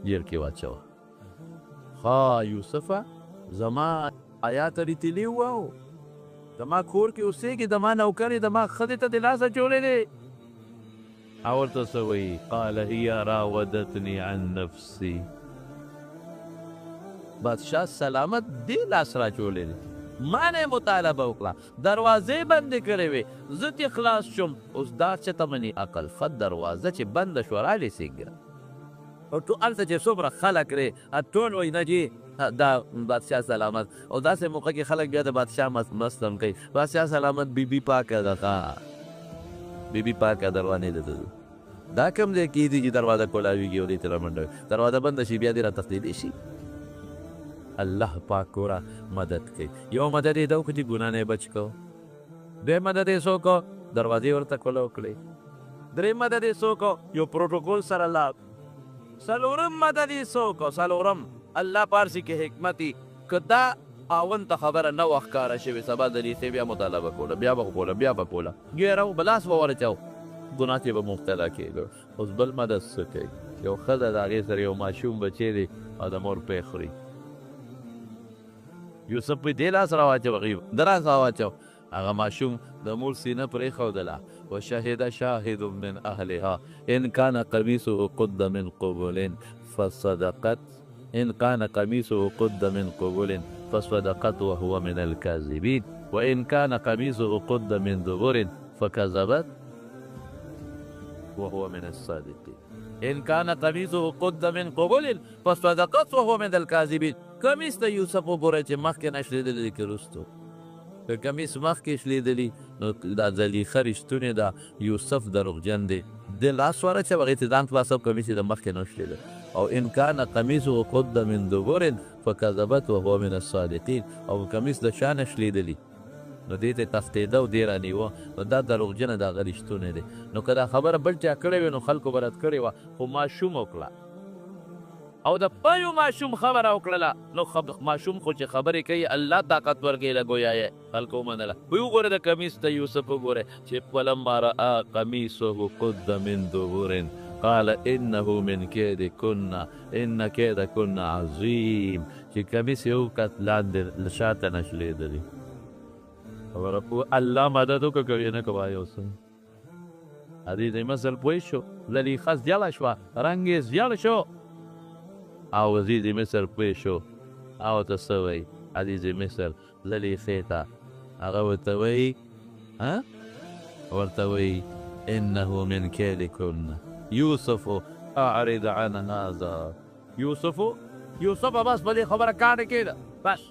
جیل کې واچوه. ښه یوسفه، زما حیا ته دې تللي وو، زما کور کې اوسېږي، زما نوکر یې، زما ښځې ته دې لاس اچولی دی. او ورته څه وایي؟ قال هي راودتني عن نفسي. بادشاه سلامت دې لاس راچولی دی، ما نه یې مطالبه وکړه، دروازې بندې کړې وې، زه ترې خلاص شوم. اوس دا څه ته مني عقل؟ ښه دروازه چې بنده شوه رالې څنګه؟ او ټول هلته چې څومره خلک دی ټول وایي نه جي دا بادشاه سلامت. او داسې موقع کې خلک بیا د بادشاه مرسته هم کوي، بادشاه سلامت بی بی پاکه ده، ښه بی بی پاکه دروانې ده. دا کوم ځای کې دي چې دروازه کولاویږي او دې ته رامنډه وي، دروازه بنده شي بیا دې راتښتېدی شي. الله پاک ګوره مدد کوي. یو مدد یې دا وکړو چې ګناه نه یې بچ کړو، دویم مدد یې څه وکړو؟ دروازې ورته کولاو کړې، دریم مدد یې څه وکړو؟ یو پروتوکول سره لاړ، څلورم مدد یې څه وکړو؟ څلورم الله پارسي کې حکمتي، که دا خاوند ته خبره نه وه ښکاره شوې، سبا د لیسې بیا مطالبه کوله، بیا به کوله، بیا به کوله، ګیره به لاس به ورچاو، ګناه کې به مبتلا کېده. اوس بل مدد څه کوي؟ یو ښځه د هغې سره یو ماشوم بچی دی او د مور پی خوري. یوسف په دې لاس راواچو، هغې د لاس راواچو، هغه ماشوم د مور سینه پرېښودله. وشهد شاهد من اهلها ان کان قمیصه قد من قبل فصدقت، ان کان قمیصه قد من قبل فصدقت وهو من الكاذبین، وان کان قمیصه قد من دبر فکذبت وهو من الصادقین. ان کان قمیصه قد من قبل فصدقت وهو من الكاذبین. قمیص د یوسف وګوره چې مخکې نه شلېدلی که وروستو، که قمیص مخکې شلېدلی نو دا زلیخه رښتونې ده، یوسف دروغجن دی. د لاس ورچوه، هغې ته ځان خلاصوه، قمیص یې د مخکې نه شلېده. او ان کان قمیصه قد من دبر فکذبت وهو من الصادقین، او قمیص د شا نه شلېدلی نو دې ته تښتېده او دې رانیوه، نو دا دروغجنه د هغه رښتونی دی. نو که دا خبره بل چا کړې وي نو خلکو به رد کړې وه، خو ماشوم وکړه او د پيو ماشوم خبره وکړله، نو ماشوم خو چې خبرې کوي الله طاقت ورکوي له ګویا یې خلکو ومنله. وی وګوره د قمیص ته یوسف وګوره چې فلما رأى قمیصه قد من دبر قال انه من کیدکن ان کیدکن عظیم، چې قمیص یې وکت لاندې له شاته نه شلېدلی. خبره پوه الله مدد وکړه کوي نه کوه یو څه. عزیز مصر پوه شو، زلیخه زیړه شوه، رنګ یې زیړ شو، او عزیز مصر پوه شو او ته څه وایي عزیز مصر زلیخې ته؟ هغه ورته وایي ورته وایي انه من کیدکن یوسف اعرض عن هذا. یوسف یوسف بس په دې خبره کانې کېده، بس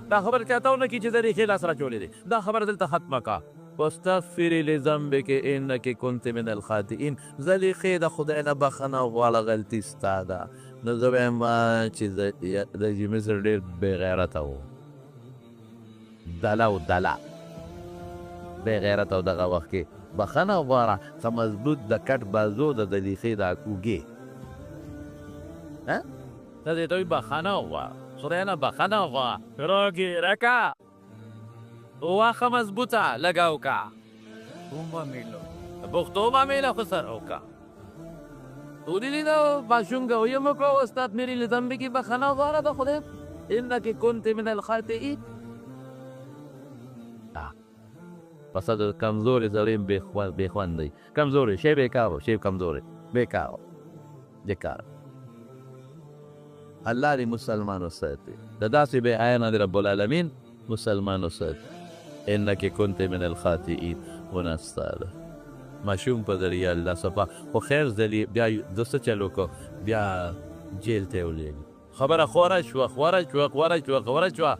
دا خبره چاته ونه کړي چې زلیخې لاس راچولی دی، دا خبره دلته ختمه کړه. واستغفري لذنبك انك كنت من الخاطئين. زلیخې د خدای نه بخښنه وغواړه، غلطي ستا ده. نو زه وایم چې د مصر ډېر بېغیرته و، دله و دله بېغیرته و دغه وخت کې. بخښنه وغواړه، ښه مضبوط د کټ بازو د زلیخې دا کوږې ته دې ته وایي بخښنه وغواړه، خدای نه بخښنه وغواړه، راګېره که واخه مضبوطه لګه وکړه، پښتو به میله خو سره وکړه. ودې لیده ماشوم ګویه مو کړه استاد میري لذنبک بخښنه وغواړه د خدای انک کنت من الخاطئین. پس د کمزورې سړی بې خوند دی، کمزورې شی بېکار شی، کمزورې بېکار بېکار. الله دې مسلمان وساتي د داسې بې حیا نه دې رب العالمین مسلمان وساتي. انک کنت من الخاطئین. ګناه ستا ده. ماشوم په ذریعه الله صفا خو خیر ذریعه بیا د څه چل وکړو، بیا جیل ته یې ولېږه. خبره خوره شوه خوره شوه خوره شوه خوره شوه،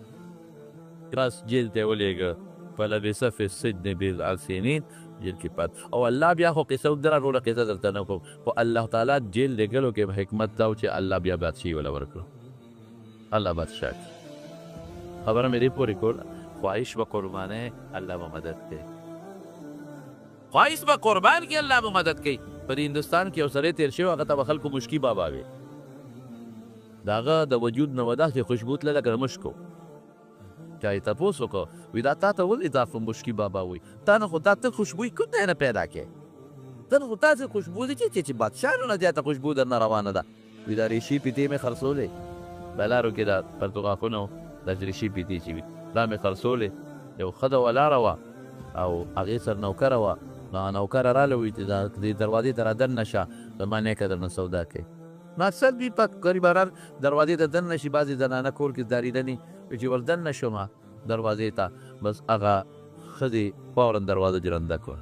بس جیل ته یې ولېږه. فلبث فی السجن بضع سنین، جیل کې پات. او الله بیا خو قصه اوږده ټوله قصه درته نه کوم، خو الله تعالی جیل لېږلو کې حکمت دا و چې الله بیا بادشاهي وله ورکړو، الله بادشاه کړي. خبره مې دې پورې کوله، خواهش به قربانۍ الله به مدد کوي، خواهش به قربان کې الله به مدد کوي. په دې هندوستان کې یو سړی تېر شوی، هغه ته به خلکو مشکي بابا وي. د هغه د وجود نه به داسې خوشبو تلله لکه د مشکو. چا یې تپوس وکړ، وی دا تا ته ولې دا مشکي بابا وایي؟ تا نه خو دا ته خوشبویي کوم ځای نه پیدا کړې؟ ته نه خو داسې خوشبو دي چې بادشاهانو نه زیاته خوشبو درنه روانه ده. وی دا ریشې پیتې مې خرڅولې په لارو کې، دا پرتوغاښونه دا ریشې پیتې چې وي دا مې خرڅولې. یو ښځه ولاړه وه او هغې سره نوکره وه، نو هغه نوکره راله وایي چې دا دې دروازې ته را دننه شه، زما نیکه درنه سودا کوي. نو اکثر دوی په غریبانان دروازې ته دننه شي، بعضې زنانه کور کې ځارېدنې، چې ور دننه شوم دروازې ته، بس هغه ښځې فورا دروازه جرنده کړه.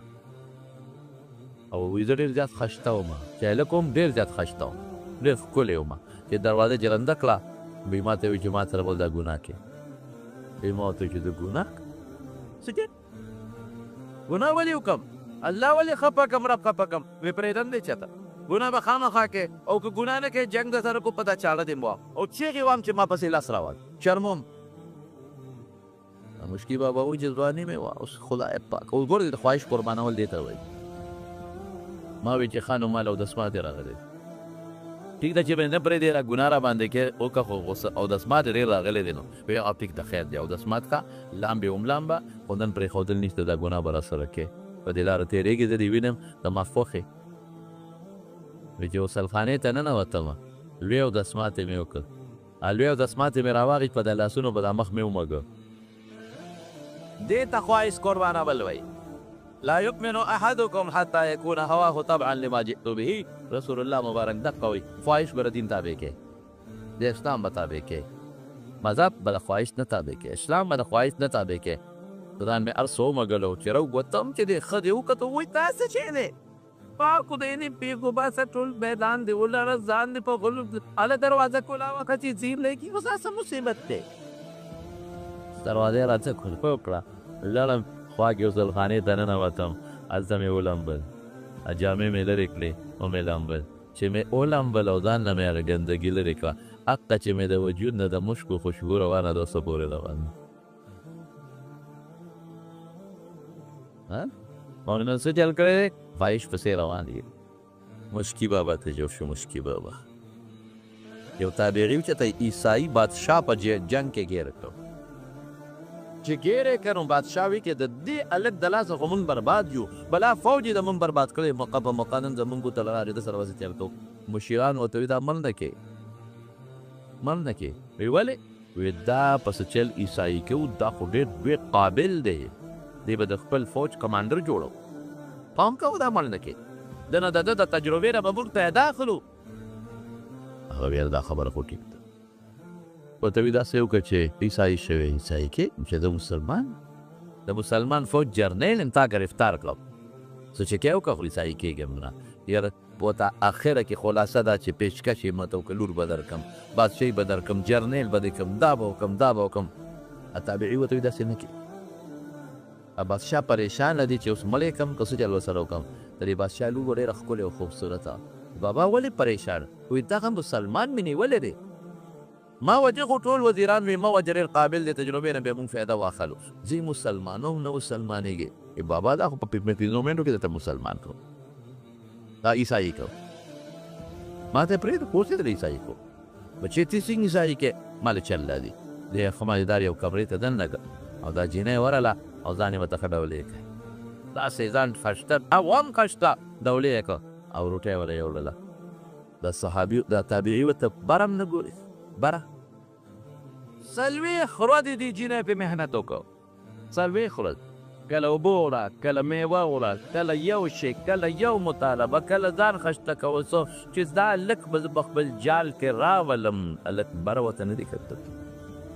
او وایي زه ډېر زیات خشته وم، چې هلک وم ډېر زیات خشته وم، ډېر ښکلی وم. چې دروازه جرنده کړه، وایي ما ته وایي چې ما سره بل دا ګناه کوي. وایي ما ورته وایي چې زه ګناه څه کې ګناه ولې وکړم؟ الله ولې خفه کړم؟ رب خفه کړم؟ وایي پرېږدم دې چاته، ګناه به خامخا کې، او که ګناه نه کوې جنګ در سره کوم، په دا چاړه دې وهم او چیغې وهم چې ما پسې لاس راوړ شرموم. مشکي بابا وایي چې ځواني مې وه، اوس خدای پاک اوس ګوره د خواهش قربانول دې ته وایي. ما وایي چې ښه نو مال اودس ماتې راغلی، ټیک ده چې به نه پرېږدې را ګناه را باندې کې وکړه، خو غوسه اودس ماتې ډېر راغلی دی، نو وایي او ټیک ده خیر دی اودس مات کړه، لامبې هم لامبه، خو نن پرېښودل نشته، دا ګناه به را سره کې په دې لاره تېرېږي، زه دې وینم زما خوښې. وایي چې غسلخانې ته ننوتم، لوی اودس ماتې مې وکړ، لوی اودس ماتې مې راواخیست، په د لاسونو په دا مخ مې ومږه. دې ته خواهش قربانول وایي. لا يؤمن احدكم حتى يكون هواه تبعا لما جئت به. رسول الله مبارک دقه وایي خواهش به د دین تابع کې، د اسلام به تابع کې، مذهب به د خواهش نه تابع کې، اسلام به د خواهش نه تابع کې. ځان مې هر څه ومږلو، چې راووتم چې دې ښځې وکتو، وایي دا څه شی دی؟ پاک خدای دې پېښ وباسه، ټول میدان دې ولړه، ځان دې په غلو هله دروازه کولاوه که چې ځیر لګي، اوس دا څه مصیبت دی؟ دروازه یې راته کولپه وکړه، لاړم خوا کې غسلخانې ته ننوتم، هلته مې ولمبل، جامې مې لرې کړې ومې لمبل. چې مې ولمبل او ځان نه مې هغه ګندګي لرې کړه، حتی چې مې د وجود نه د مشکو خوشبو روانه ده اوسه پورې روانه. مونږ نن څه چل کړی دی؟ خواهش پسې روان دي. مشکي بابا ته جوړ شو. مشکي بابا یو تابعي و چې ته عیسایي بادشاه په جنګ کې ګیر کړو. چې ګیر یې کړو بادشاه وي کې د دې هلک د لاسه خو مونږ برباد یو، بلا فوج یې د مونږ برباد کړی، موقع په موقع نن زمونږ ته لارې ده سره وسې چل کوو. مشیران ورته وي دا مړ نه کې، مړ نه کې. وی ولې؟ وی دا په څه چل عیسایي کې و، دا خو ډېر ډېر قابل دی، دی به د خپل فوج کمانډر جوړو. پام کوه دا مړ نه کې، د نه د ده د تجربې نه به موږ پیدا اخلو. هغه ویل دا خبره خو ټیک ده. ورته وی داسې وکړه چې عیسایي شوی، عیسایي کې چې زه مسلمان، د مسلمان فوج جرنیل یم، تا ګرفتار کړم، څه چې کې وکړه خو عیسایي کېږم نه. یاره ورته اخره کې خلاصه دا چې پیشکش یې ماته وکړه، لور به درکم، بادشاهي به درکم، جرنیل به دې کم، دا به وکم، دا به وکم. تابعي ورته وی داسې نه کې. بادشاه پریشانه دی چې اوس مړی کم که څه چل ورسره وکړم. د دې بادشاه لور به ډېره ښکلې او خوبصورته. بابا ولې پریشان؟ وایي دغه مسلمان مې نیولی دی، ما وجه خو ټول وزیران وي، ما وجه ډېر قابل دی، تجربې نه بیا موږ فایده واخلو، زه یې مسلمانوم نه مسلمانېږي. بابا دا خو په پنځو منټو کې درته مسلمان کړو، دا عیسایي کړو، ما ته پرېږده اوس یې درته عیسایي کړو. بچې ته څنګه عیسایي کې؟ ما له چل دی دی ښه مالدار یو کمرې ته دننه کړه او دا جینۍ ورغله او ځان یې ورته ښه ډولې کړ، داسې ځان خشته او هم خشته ډولې یې کړ او روټۍ ورله یې وړله. دا صحابي دا تابعي ورته بره هم نه ګوري، بره څلوېښت ورځې دې جینۍ پې محنت وکړ، څلوېښت ورځې، کله اوبه وړه، کله میوه وړه، کله یو شی، کله یو مطالبه، کله ځان خشته کوه، څو چې دا هلک به زه په خپل جال کې راولم. هلک بره ورته نه دي کتل.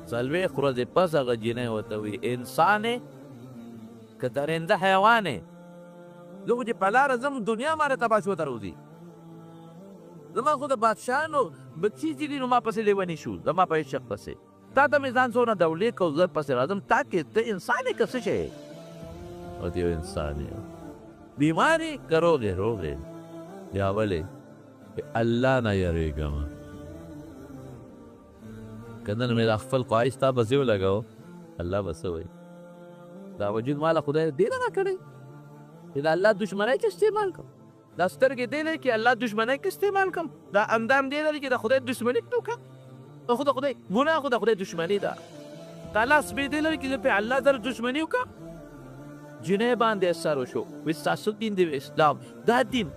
څلوېښت ورځې پس هغه جینۍ ورته وایي انسان یې که درنده حیوان یې؟ زه خو چې په لاره ځم دنیا مانې تباه شوه ته راوځي، زما خو د بادشاهانو بچي چې دي نو ما پسې لیوني شو، زما په عشق پسې، تا ته مې ځان څونه ډولې کړو، زه پسې راځم، تا کې ته انسان یې که څه شی یې؟ ورته یو انسان یې، بیمار یې که روغ یې؟ روغ یې. بیا ولې؟ الله نه یریږم، که نن مې دا خپل خواهش تا پسې ولګاوه الله به څه وایي؟ دا وجود ماله خدای دې نه راکړی چې د الله دښمنۍ کې استعمال کړم، دا سترګې دې لري چې الله دښمنۍ کې استعمال کړم، دا اندام دې لري چې د خدای دښمني کې وکړم، خو د خدای ګناه خو د خدای دښمني ده، دا لاس مې دې لري چې زه پرې الله سره دښمني وکړم. جینۍ باندې اثر وشو، وایي ستاسو دین دی اسلام، دا دین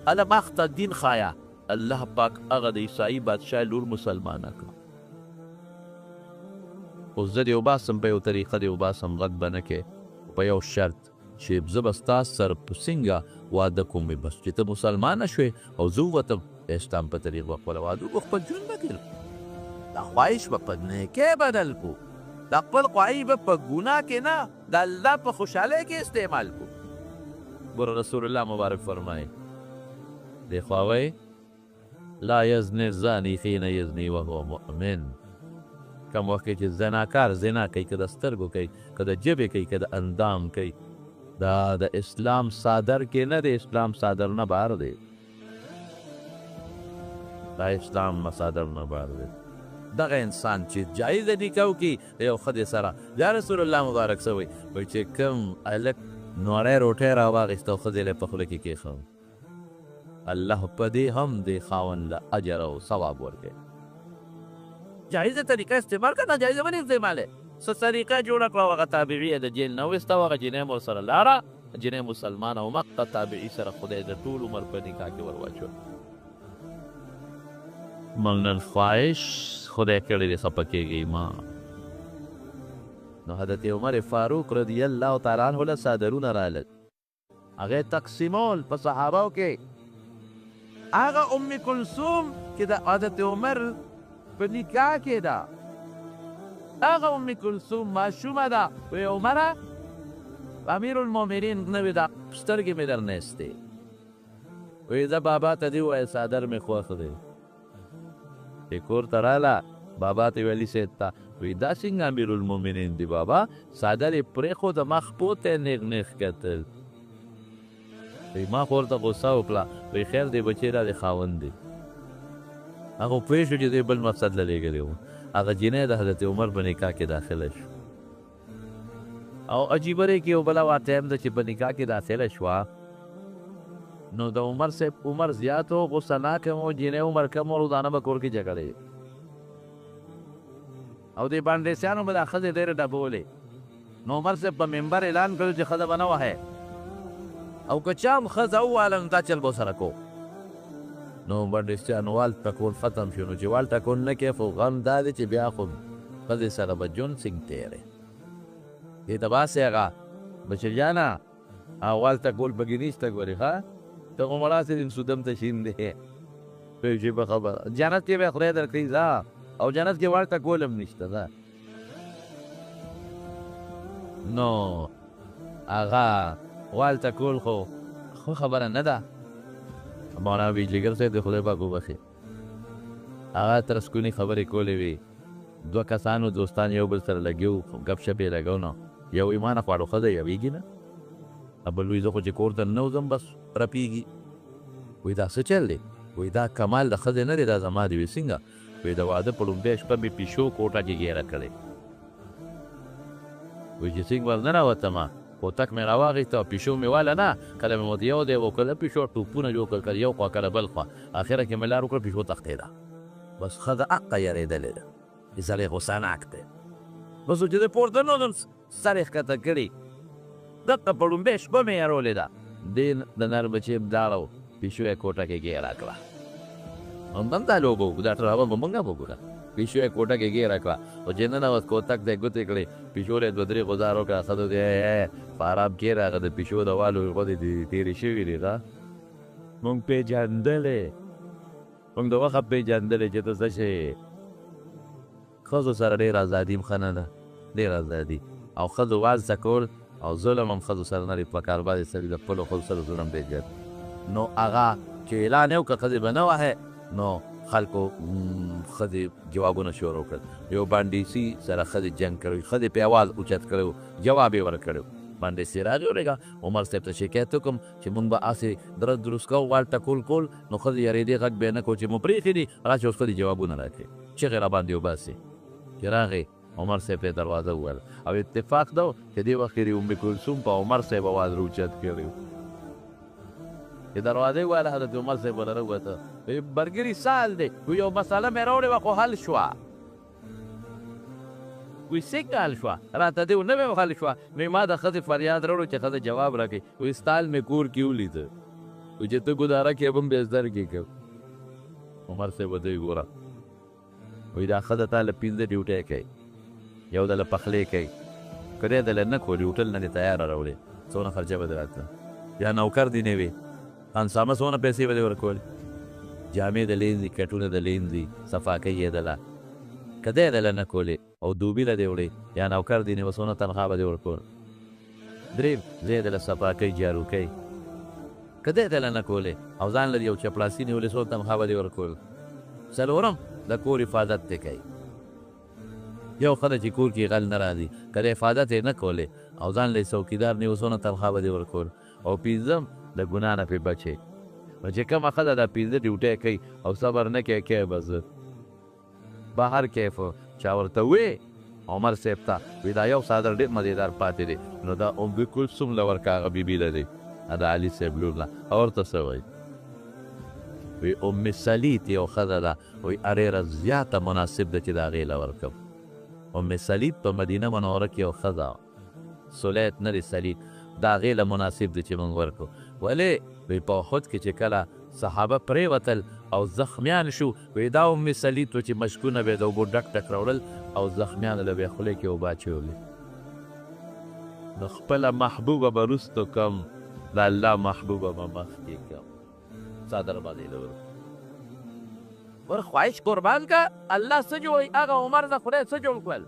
هله ما خته دین ښایه. الله پاک هغه د عیسایي بادشاه لور مسلمانه کړه. اوس زه دې وباسم په یو طریقه دې وباسم، غږ به نه کې، په یو شرط چې زه به ستا سره په څنګه واده کوم، بس چې ته مسلمانه شوې او زه ووتم د اسلام په طریق به خپله واده وکړو، خپل ژوند به تېر کړو، دا خواهش به په نیکۍ بدل کړو، دا خپل خواهش به په ګناه کې نه د الله په خوشحالۍ کې استعمال کړو. ګوره رسول الله مبارک فرمایي دې خوا وایي لا یزني الزاني حين یزني وهو مؤمن. کوم وخت کې چې زناکار زنا کوي، که د سترګو کوي، که د ژبې کوي، که د اندام کوي، دا د اسلام صادر کې نه دی، اسلام صادر نه بهر دی، دا اسلام صادر نه بهر دی. دغه انسان چې جایزه نکاح وکړي د یو ښځې سره، یا رسول الله مبارک څه وایي؟ وایي چې کوم هلک نوړی روټۍ راواخیسته او ښځې له په خوله کې کېښود، الله په دې هم دې خاوند له اجر او ثواب ورکوي. جایزه طریقه استعمال کړه، ناجایزه ولې استعمالوې؟ څه طریقه جوړه کړه، هغه تابعي یې د جیل نه وویسته، هغه جینۍ مو ورسره لاړه، جینۍ مسلمانه او مقته تابعي سره خدای د ټول عمر په نکاح کې ور واچول. موږ نن خواهش خدای کړی دی خفه کېږئ ما. نو حضرت عمر فاروق رضی الله تعالی عنه له څادرونه رالل، هغه یې تقسیمول په صحابو کې. هغه ام کلثوم چې د حضرت عمر په نکاح کې ده، هغه ام کلثوم ماشومه ده، وایي عمره امیر المؤمنین نوې ده، سترګې مې درنه ایستې. وایي زه بابا ته دې ووایه څادر مې خوښ دی. چې کور ته راله بابا ته ویلي صاحب ته، وایي دا څنګه امیر المؤمنین دی بابا، څادر یې پرېښود ما خپو ته یې نېغ نېغ کتل. وایي ما خو ورته غوسه وکړه، وایي خیر دی بچی دا د خاوند دی. هغه پوه شو چې دوی بل مقصد له لېږلی و. هغه جینۍ د حضرت عمر په نکاح کې داخله شو. او عجیبه دی کې یو بله واقعه هم ده چې په نکاح کې داخله شوه. نو د عمر صاحب عمر زیات و، غصه ناک هم و، جینۍ عمر کم و، روزانه به کور کې جګړې او دې بانډېسیانو به دا ښځې ډېرې ډبولې. نو عمر صاحب په منبر اعلان کړو چې ښځه به نه وهی او که چا هم ښځه وواله نو دا چل به ورسره کوو. نو بانډېسیانو وال ټکول ختم شو. نو چې وال ټکول نه کوې خو غم دا دی چې بیا خو ښځې سره به ژوند څنګه تېرې. دې ته باسې هغه بشیر جانه وال ټکول پکې نشته ګورې، ښه ته خو مړه هسې سودم ته شین دی پوه شوې په خبره. جنت کې به خدای درکړي ځه، او جنت کې وال ټکول هم نشته ځه. نو هغه وال ټکول خو ښه خبره نه ده. مولانا بجلیګر صاحب د خدای پاک وبخښي، هغه ترسکوني خبرې کولې وي. دوه کسانو دوستان یو بل سره لګیو، ګپ شپ یې لګاو. نو یو ایمانه خواړو ښځه یوېږي نه، بل وایي زه خو چې کور ته ننوځم بس رپېږي. وایي دا څه چل دی؟ وایي دا کمال د ښځې نه دی، دا زما دی. وایي څنګه؟ وایي د واده په لومړۍ شپه مې پیشو کوټه کې ګیره کړې. وایي چې څنګه ورننوتم کوتک مې راواخیسته او پیشو مې واله نه، کله مې ورته یو دی وکړه، پیشو ټوپونه جوړ کړل، کله یو خوا کله بل خوا، اخره کې مې لار وکړه پیشو تښتېده. بس ښځه حقه یرېدلې ده چې سړی غوسه ناک دی. بس چې زه پورته ننوځم سر یې ښکته کړي، دقه په ړومبۍ شپه مې یرولې ده. دې د نر بچی هم داړه و، پیشو یې کوټه کې ګیره کړه. هم دا لوبه وکړو، دا ډرامه به موږ هم وکړو. پیشو یې کوټه کې ګیره کړه، خو چې ننوت کوتک ته یې ګوتې کړې، پیشو له یې دوه درې غوزار وکړه. ښځه دې په ارام کښېنه، هغه د پیشو د والو غوښې تېرې شوې دي. ښه موږ پېژندلې، موږ د وخته پېژندلې چې ته څه شی یې. ښځو سره ډېره ازادي هم ښه نه ده، ډېره ازادي او ښځو وازده کول او ظلم هم ښځو سره نه دی په کار. بعضې سړي د خپلو ښځو سره ظلم ډېر زیات. نو هغه چې اعلان یې وکړ ښځې به نه وهی، نو خلکو ښځې جوابونه شروع کړل. یو بانډیسي سره ښځې جنګ کړی، ښځې پې اواز اوچت کړی، جواب یې ورکړی. بانډیسي راغی ولېږه عمر صاحب ته شکایت وکړم چې مونږ به هسې درس درست کوو، وال ټکول کول، نو ښځې یرېدې، غږ به یې نه کو چې مو پرېښي دي، راشه اوس ښځې جوابونه راکړي، چغې راباندې وباسي. چې راغی عمر صاحب ته دروازه وویل، او اتفاق ده چې دې وخت کې ام کلثوم په عمر صاحب اواز راوچت کړی چې دروازه وویله. حضرت عمر صاحب ورته ووته، برګري سال دی، یو مسله مې راوړې وه خو حل شوه. وایي څنګه حل شوه؟ راته دې نه مې حل شوه. نو ما د ښځې فریاد راوړو چې ښځه جواب راکړي. وایي ستال مې کور کې ولیده، وایي چې ته ګوداره کې به هم بیا سترګې کوم. عمر صاحب ورته ګوره، وایي دا ښځه تا له 5 ډیوټۍ کوي، یو دله پخلی کوي، که دی دله نه کولې هوټل نه دې تیاره راوړې، څونه خرچه به دې راتله، یا نوکر دې نه وي خانسامه څونه پیسې به دې ورکولې، جامې د لینځي، کټونه د لینځي، صفا کوي یې دله، که دی دله نه کولې او دوبي له دې وړې یا نوکر دې نه وي څونه تنخوا به دې ورکول. دریم ځای دله صفا کوي، جارو کوي، که دی دله نه کولې او ځان له یو چپړاسي نیولې څونه تنخوا به دې ورکول. څلورم د کور حفاظت دې کوي. یو ښه ده چې کور کې غل نه راځي، که د حفاظت یې نه کولې او ځان له څوکیدار نیو څونه تنخوا به دې ورکول. او پنځم د ګناه نه پرې بچې. نو چې کومه ښځه دا 5 ډیوټۍ کوي او صبر نه کوي، کوي به زه بهر کیف چا ورته وې عمر صاحب ته وی دا یو څادر ډېر مزیدار پاتې دی، نو دا ام کلثوم له ورکه هغه بیبي له دی، د علي صاحب لور له، او ورته څه وایي؟ وی ام سلیت یو ښځه ده، وی ډېره زیاته مناسب ده چې د هغې له ورکم. ام سلیت په مدینه منوره کې یو ښځه، سلیت نه دی سلیت، د هغې له مناسب دی چې موږ ورکړو. ولې؟ وی په احد کې چې کله صحابه پرېوتل او زخمیان شو، وی دا ام سلیت و چې مشکونه به یې د اوبو ډک ډک راوړل او زخمیانو له به یې خولې کې اوبه اچولې. نو خپله محبوبه به وروستو کم، د الله محبوبه به مخکې کم. څادر باندې له ور خواهش قربان کا، الله څه جوړوي؟ هغه عمر نه خدای څه جوړ کړل؟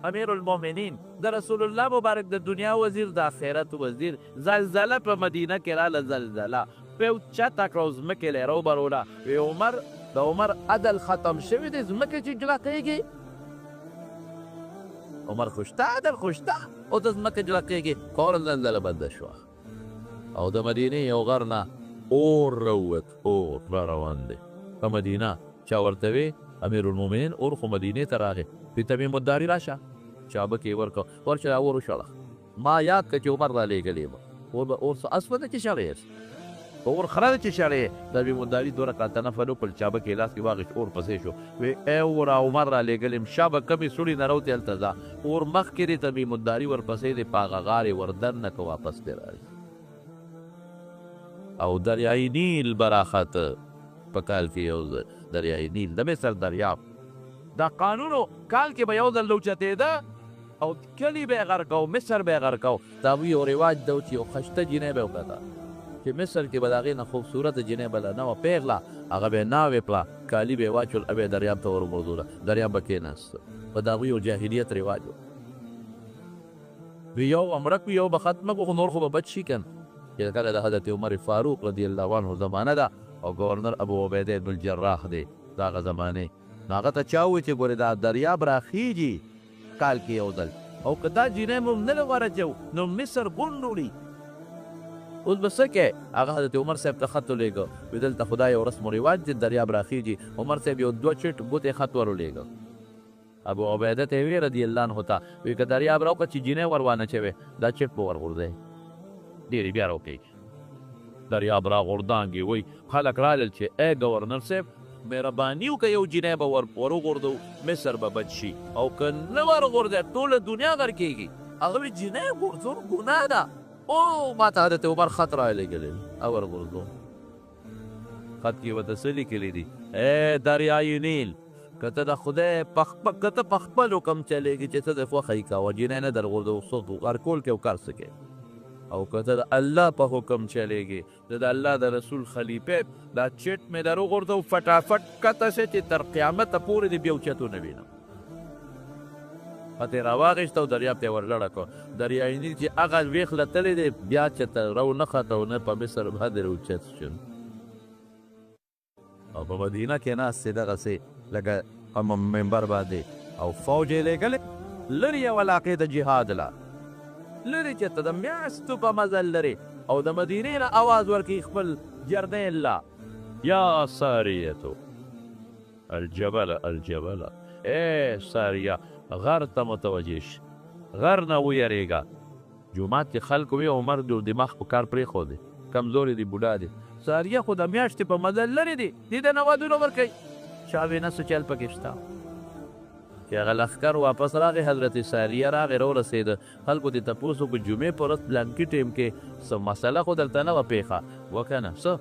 امیر المؤمنین، د رسول الله مبارک د دنیا وزیر، د آخرت وزیر. زلزله په مدینه کې راله، زلزله په اوچته کړه او ځمکې له یې راوبروله. وی عمر، د عمر عدل ختم شوی دی، ځمکې چې جلقېږي. عمر خو شته، عدل خو شته، او د ځمکې جلقېږي. فورا زلزله بنده شوه او د مدینې یو غر نه اور راووت، اور را روان دی په مدینه. چا ورته وی امیر المؤمنین اور خو مدینې ته راغی، پې تمیم الداري راشه، چابک یې ورکړ، ورشه دا اور وشړه. ما یاد کړه چې عمر رالیږلی یم. اور به اور څه اسپه ده چې شړې، اور خره ده چې شړې. تمیم الداري دوه رکعته نفل وکړل، چابک یې لاس کې واخیست، اور پسې شو. وی ای اوره عمر رالیږلی یم، شا به کمې سوړې نه راوتې هلته ځه. اور مخکې دی، تمیم الداري ورپسې دی، په هغه غار یې ور دننه که واپس دی راځي. او دریای نیل به راخته په کال کې یو ځل، دریای نیل د مصر دریاب دا قانونو کال کې به یو ځل اوچتېده او کلي به یې غرقاو، مصر به یې غرقاو. دا به یو رواج دی چې یو خشته جینۍ به یې وکته چې مصر کې به د هغې نه خوبصورته جینۍ بله نه وه، پېغله، هغه به یې ناوې کړه، کالي به یې واچول، به یې دریاب ته ور وغورځوله، دریاب به کېناسته. په د هغوی یو جاهلیت رواج و. یو به مړه کړو، یو به ختمه کړو، خو نور خو به بچ شي که نه. چې کله د حضرت عمر فاروق رضی الله عنه زمانه ده او گورنر ابو عبیده بن الجراح دی د هغه زمانې، نو هغه ته چا وویل چې ګورې دا دریاب راخیږي کال کې یو ځل، او که دا جینۍ موږ نه ورچوو نو مصر غونډ وړي. اوس به څه کوې؟ هغه حضرت عمر صاحب ته خط ولېږه، وی دلته خدای یو رسم و رواج دی، دریاب راخیږي. عمر صاحب یو دوه چټ ګوتې خط ور ولېږه. ابو عبیده ته یې وی رضی الله عنه ته، وی که دریاب راوکړه چې جینۍ ور وانه چوې، دا چټ به ورغورځوې، ډېرې بیا راوکېږي. دریاب راغوردانګي. وی خلک رالل چې ای گورنر صاحب مهرباني وکړه، یو جینۍ به ور وغورځوو، مصر به بچ شي، او که نه ورغورځوې ټوله دنیا غرقېږي. هغه وی جینۍ غورځول ګناه ده. او ما ته حضرت عمر خط رالیږلی او ورغورځوم. خط کې ورته څه لیکلي دي؟ ای دریای نیل، که ته د خدای که ته په خپل حکم چلېږي چې څه دې خوښه یې کوه، جینۍ نه درغورځوو، څوک غرقول کې او کار څه کوې. او که ته د الله په حکم چلېږي، زه د الله د رسول خلیفه، دا چټ مې در وغورځوو، فټافټ کته شه چې تر قیامته پورې دې بیا اوچتو نه وینم. خط یې راواخیست او دریاب ته یې ورلړه کړ. دریای نیل چې هغه ویښ له تللی دی، بیا چې ته رو نه خته او نه په مصر باندې راوچت شو. او په مدینه کې ناست دی دغسې لکه په منبر باندې، او فوج یې لېږلی لرې یو علاقې د جهاد له لرې چې ته د میاشتو په مزل لرې، او د مدینې نه اواز ورکوي خپل جرنیل له، یا ساریتو الجبل الجبل، ای ساریه غر ته متوجه شي، غر نه ویرېږه. جومات کې خلکو وی عمر د دماغ په کار پرېښودی، کمزوری دی، بوډا دی. ساریه خو د میاشتې په مزل لرې دی، دې د نوازونه ورکوي. چا وی نه څه چل پکې شته. چې هغه لښکر واپس راغی، حضرت ساریه راغی راورسېده. خلکو دې تپوس وکړو جمعې په ورځ پلانکي ټایم کې څه مسله خو دلته نه وه پېښه وکه نه څه؟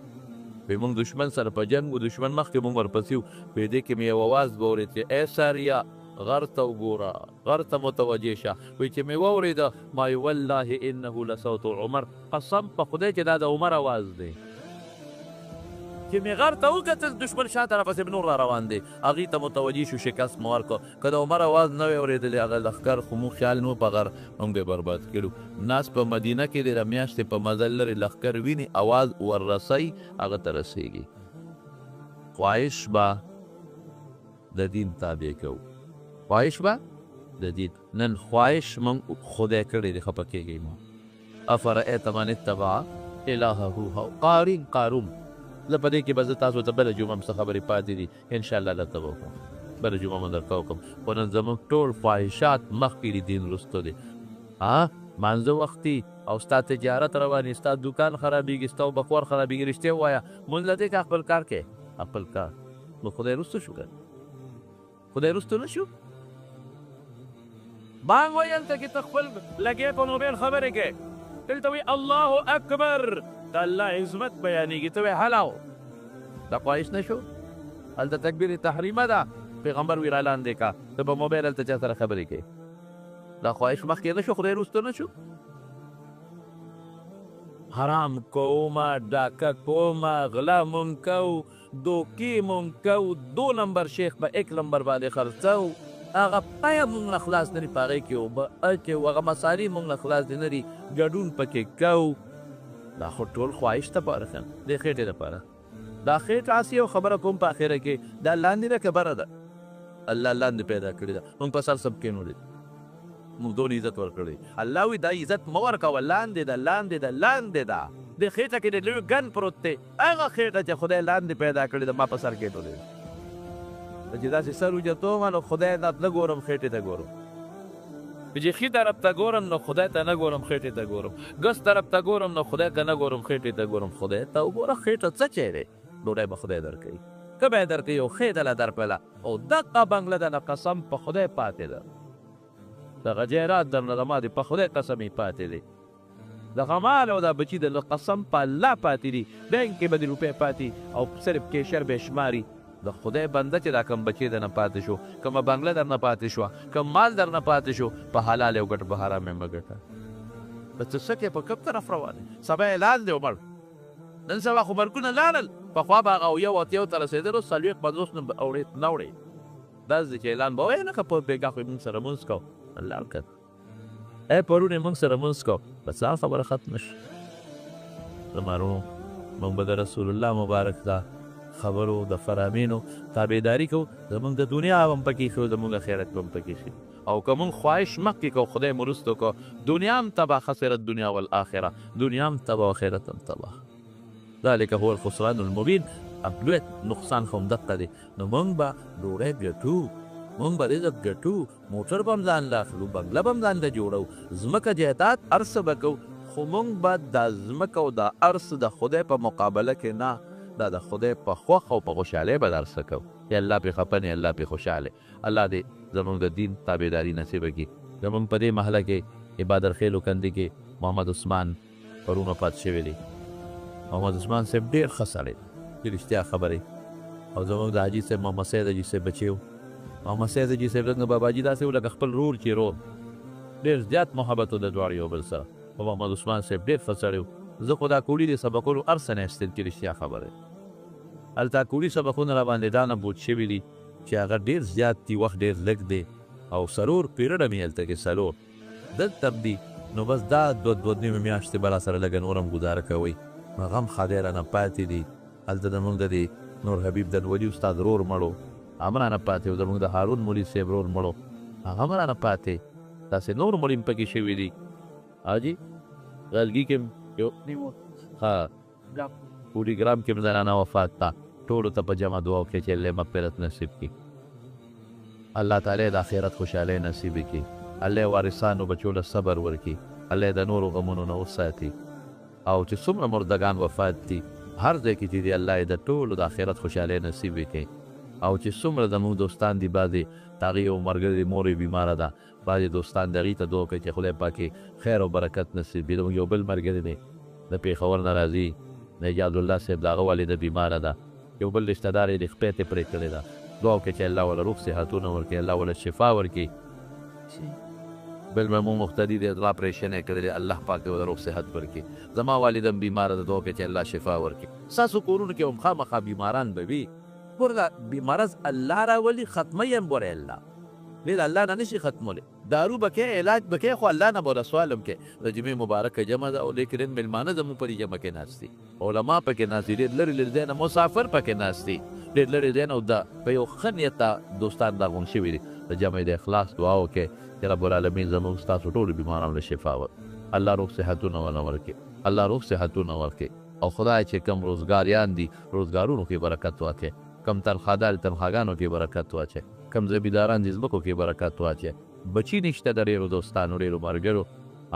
وی موږ دښمن سره په جنګ و، دښمن مخکې موږ ورپسې وو. په دې کې مې یو اواز واورېد چې ای ساریه غر ته وګوره، غر ته متوجه شه. وی چې مې واورېده، ما وی والله انه لصوت عمر، قسم په خدای چې دا د عمر اواز دی. چې مې غر ته وکتل، دښمن شاته راپسې نور را روان دی، هغې ته متوجه شو، شکست مو ورکړ. که د عمر اواز نه وی اورېدلی، هغه لښکر خو موږ خیال نه و په غر، موږ به یې برباد کړو. ناست په مدینه کې دی، د میاشتې په مزل لرې لښکر ویني، اواز وررسوي، هغه ته رسېږي. خواهش به د دین تابع کوو، خواهش به د دین. نن خواهش موږ خدای کړی دی، خفه کېږئ مه. افرأیت من اتبع الهه هواه، قارین قارون. زه په دې کې به زه تاسو ته بله جمعه هم څه خبرې پاتې دي، انشاءالله درته به وکړم، بله جمعه به درته وکړم. خو نن زموږ ټول خواهشات مخکې دي، دین وروسته دی. ها مانځه وختي او ستا تجارت رواني، ستا دوکان خرابېږي، ستا بخور خرابېږي. رښتیا ووایه، مونږ له دې که خپل کار کې خپل کار نو خدای وروسته شو، که خدای وروسته نه شو. بانګ وایي هلته کې ته خپل لګې په موبایل خبرې کوې، دلته وایي الله اکبر، د الله عظمت بیانېږي، ته وایې هلاو. دا خواهش نه شو. هلته تکبیر تحریمه ده، پیغمبر وی را لاندې کا، ته په موبایل هلته چا سره خبرې کوې. دا خواهش مخکې نه شو، خدای وروسته نه شو. حرام کومه، ډاکه کومه، غلا مونږ کوو، دوکې مونږ کوو، دو نمبر شیخ په ایک نمبر باندې خرڅوو، هغه پایه مونږ نه خلاص نه دي، په هغې کې اوبه اچوو، هغه مسالې مونږ نه خلاص نه دي، ګډون پکې کوو. دا خو ټول خواهش دپاره ښه د خېټې دپاره. دا خېټه هسې یو خبره کوم په اخره کې، دا لاندې ده که بره ده؟ الله لاندې پیدا کړې ده، مونږ په سر سب کېنولې، موږ دونه عزت ورکړی. الله وی دا عزت مه ورکوه، لاندې ده، لاندې ده، لاندې ده. دې خېټه کې د لوی ګن پروت دی، هغه خېټه چې خدای لاندې پیدا کړې ده ما په سر کېټولې ده. چې داسې سر اوچتوم نو خدای ته نه ګورم، خېټې ته ګورم. چې ښي طرف ته ګورم نو خدای ته نه ګورم، خېټې ته ګورم، ګس طرف ته ګورم نو خدای ته نه ګورم، خېټې ته ګورم. خدای ته وګوره، خېټه څه چی دی؟ ډوډۍ به خدای درکوي، که به یې درکوي او ښې دله درپله او دقه بنګله ده نه قسم په خدای پاتې ده، دغه جایداد درنه زما دې په خدای قسم یې پاتې دی، دغه مال او دا بچي د قسم په الله پاتې دي، بانک کې به دې روپۍ پاتې او صرف کیشر به شماري. د خدای بنده چې دا کوم بچی درنه پاتې شو، کومه بنګله درنه پاتې شوه، کوم مال درنه پاتې شو، په حلال یې وګټه، په حرام یې مه ګټه. ته څه څه کې په کوم طرف روان یې؟ سبا اعلان دی ومړ، نن سبا خو مرګونه لاړل، پخوا به هغه یو اتیو ته رسېدلو، 40 50 نه اوړې نه وړې. داسې چې اعلان به وایې نه که په بېګا خو یې موږ سره مونځ کوو، لاړ که ای پرون یې موږ سره مونځ کوو، بس هغه خبره ختمه شوه. زما وروڼو، موږ به د رسول الله مبارک دا خبرو د فرامینو تابعداري کوو، زموږ د دنیا هم پکې ښه، زموږ آخرت به هم پکې ښه. او که موږ خواهش مخکې کوو، خدای مو وروسته کوو، دنیا هم تباه، خسرت دنیا والآخره، دنیا هم تباه، آخرت هم تباه. ذلك هو الخسران المبین. لوی نقصان خو هم دقه دی. نو موږ به ډوډۍ ګټو، موږ به رزق ګټو، موټر به هم ځان له اخلو، بنګله به هم ځان له جوړو، ځمکه جایداد هر څه به کوو، خو موږ به دا ځمکه او دا هر څه د خدای په مقابله کې نه، دا د خدای په خوښ او په خوشحالۍ به دا هر څه کوو. چې الله پرې خفه نه، الله پرې خوشحاله. الله دې زموږ د دین تابعداري نصیبه کړي. زموږ په دې محله کې عبادرخېلو کندې کې محمد عثمان پرون وفات شوی دی. محمد عثمان صاحب ډېر ښه سړی دی، چې رښتیا خبرې. او زموږ د حاجي صاحب محمد سید حاجي صاحب بچی و. محمد سید حاجي صاحب څنګه باباجي داسې و لکه خپل رور چې رور، ډېر زیات محبت و د دواړو یو بل سره. خو محمد عثمان صاحب ډېر ښه سړی و. زه خو دا کوړي د سبقونو هر څه نه ایستل چې رښتیا خبره. هلته کوړي سبقونه را باندې دا نه بوج شوي دي چې هغه ډېر زیات دي، وخت ډېر لږ دی، او څلور پیرډه مې هلته کې څلور دلته هم دي. نو بس دا دوه دوه نیمې میاشتې به را سره لږه نور هم ګزاره کوئ. هغه هم ښادی رانه پاتې دي. هلته زموږ د دې نور حبیب د ولي استاد رور مړو، هغه هم رانه پاتې و. زموږ د هارون مولي صاحب رور مړو، هغه هم رانه پاتې. داسې نور مړي هم پکې شوي دي. حاجي غلګي کې یو ښه پولیګرام کې هم زنانه وفات ده. ټولو ته په جمع دعا وکړئ چې الله مغفرت نصیب کړي، الله تعالی د آخرت خوشحالۍ نصیب کړي، الله وارثانو بچو له صبر ورکړي، الله د نورو غمونو نه وساتي. او چې څومره مردګان وفات دي هر ځای کې چې دي، الله یې د ټولو د آخرت خوشحالۍ نصیب کړي. او چې څومره زموږ دوستان دي، بعضې د هغې یو ملګری مور یې بیماره ده، بعضې دوستان د هغې ته دعا کوي چې خدای پاکې خیر او برکت نصیب کړي. زموږ یو بل ملګری دی د پېښور نه راځي، د اعجاز الله صاحب، د هغه والده بیماره ده، یو بل رشته دار یې د خپې ته پرې کړې ده. دعا وکړئ چې الله وله روغ صحتونه ورکړي، الله وله شفا ورکړي. بل مې مو مقتدي دی، زما اپرېشن یې کړی دی، الله پاک دې وله روغ صحت ورکړي. زما والده هم بیماره ده، دعا وکړئ چې الله شفا ورکړي. ستاسو کورونو کې هم خامخا بیماران به وي. ګوره دا مرض الله راولي، ختموي هم ګوره الله، دې د الله نه نشي ختمولی. دارو به کوې، علاج به کوې، خو الله نه به سوال هم کوې. د جمعې مبارکه جمع ده، او لیکن نن مېلمانه زموږ په دې جمع کې ناست دي، علما پکې ناست دي، ډېر لرې لرې ځای نه مسافر پکې ناست دي، ډېر لرې ځای نه، او دا په یو ښه نیت دوستان راغونډ شوي دي. د جمعې د اخلاص دعا وکړئ چې رب العالمین زموږ ستاسو ټولو بیمارانو له شفا ورکړي، الله روغ صحتونه وله ورکړي، الله روغ صحتونه ورکړي. او خدای چې کوم روزګاریان دي، روزګارونو کې برکت واچوي، کوم تنخوادار تنخواګانو کې برکت واچوي، کوم زمینداران دي ځمکو کې برکت واچوي. بچي نشته د ډېرو دوستانو، ډېرو ملګرو،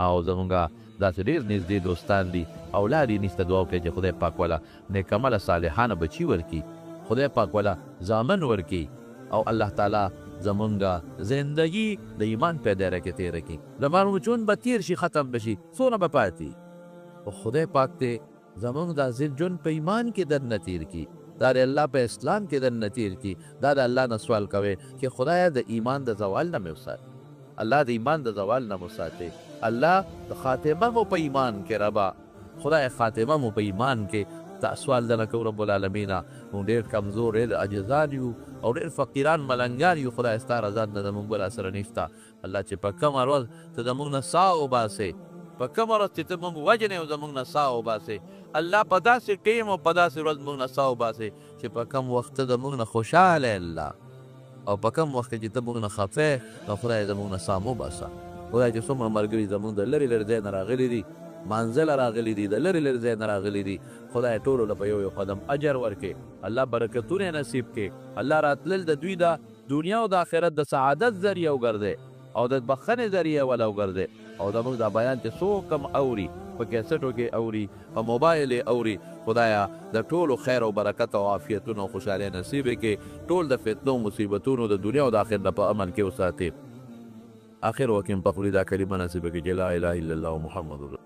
او زمونږ داسې ډېر نږدې دوستان دي، اولاد یې نشته. دعا وکړئ چې خدای پاک وله نیکعمله صالحانه بچي ورکړي، خدای پاک وله زامن ورکړي، او الله تعالی زمونږ زندگی د ایمان په دایره کې تېره کړي. زموږ ژوند به تېر شي، ختم به شي، څونه به پاتې، خو خدای پاک دې زمونږ دا ژوند په ایمان کې دننه تېر کړي، دا د الله په اسلام کې دننه تېر کړي. دا د الله نه سوال کوي چې خدایه د ایمان د زوال نه مې وساتي، الله د ایمان د زوال نه مو ساتي، الله د خاتمه مو په ایمان کې ربا، خدای خاتمه مو په ایمان کې. تا سوال درنه کوو رب العالمینه، موږ ډېر کمزور، ډېر عاجزان یو او ډېر فقیران ملنګان یو. خدای ستا رضا نه زموږ بل سره نشته. الله چې په کومه ورځ ته زموږ نه ساه وباسې، په کومه ورځ چې ته موږ وژنې او زموږ نه ساه وباسې، الله په داسې ټیم او په داسې ورځ موږ نه ساه وباسې چې په کوم وخت ته زموږ نه خوشحاله الله، او په کوم وخت کې چې ته موږ نه خفه، نو خدای زموږ نه ساه مه وباسه. خدای چې څومره ملګري زموږ د لرې لرې ځای نه راغلي دي، منزله راغلي دي، د لرې لرې ځای نه راغلي دي، خدای ټولو له په یو یو قدم اجر ورکړي، الله برکتونه نصیب کړي، الله راتلل د دوی د دنیا او د آخرت د سعادت ذریعه وګرځي. او د بخښنې ذریعه ولا وګرځې. او زموږ دا بیان چې څوک هم اوري، په کیسټو کې اوري، په موبایل یې اوري، خدایا د ټولو خیر او برکت او عافیتونو او خوشحالۍ نصیب یې کړې، ټول د فتنو مصیبتونو د دنیا او د آخرت نه په امن کې وساتې. اخر وکیم په خولې دا کلمه نصیب کړي چې لا اله الا الله محمد رسول.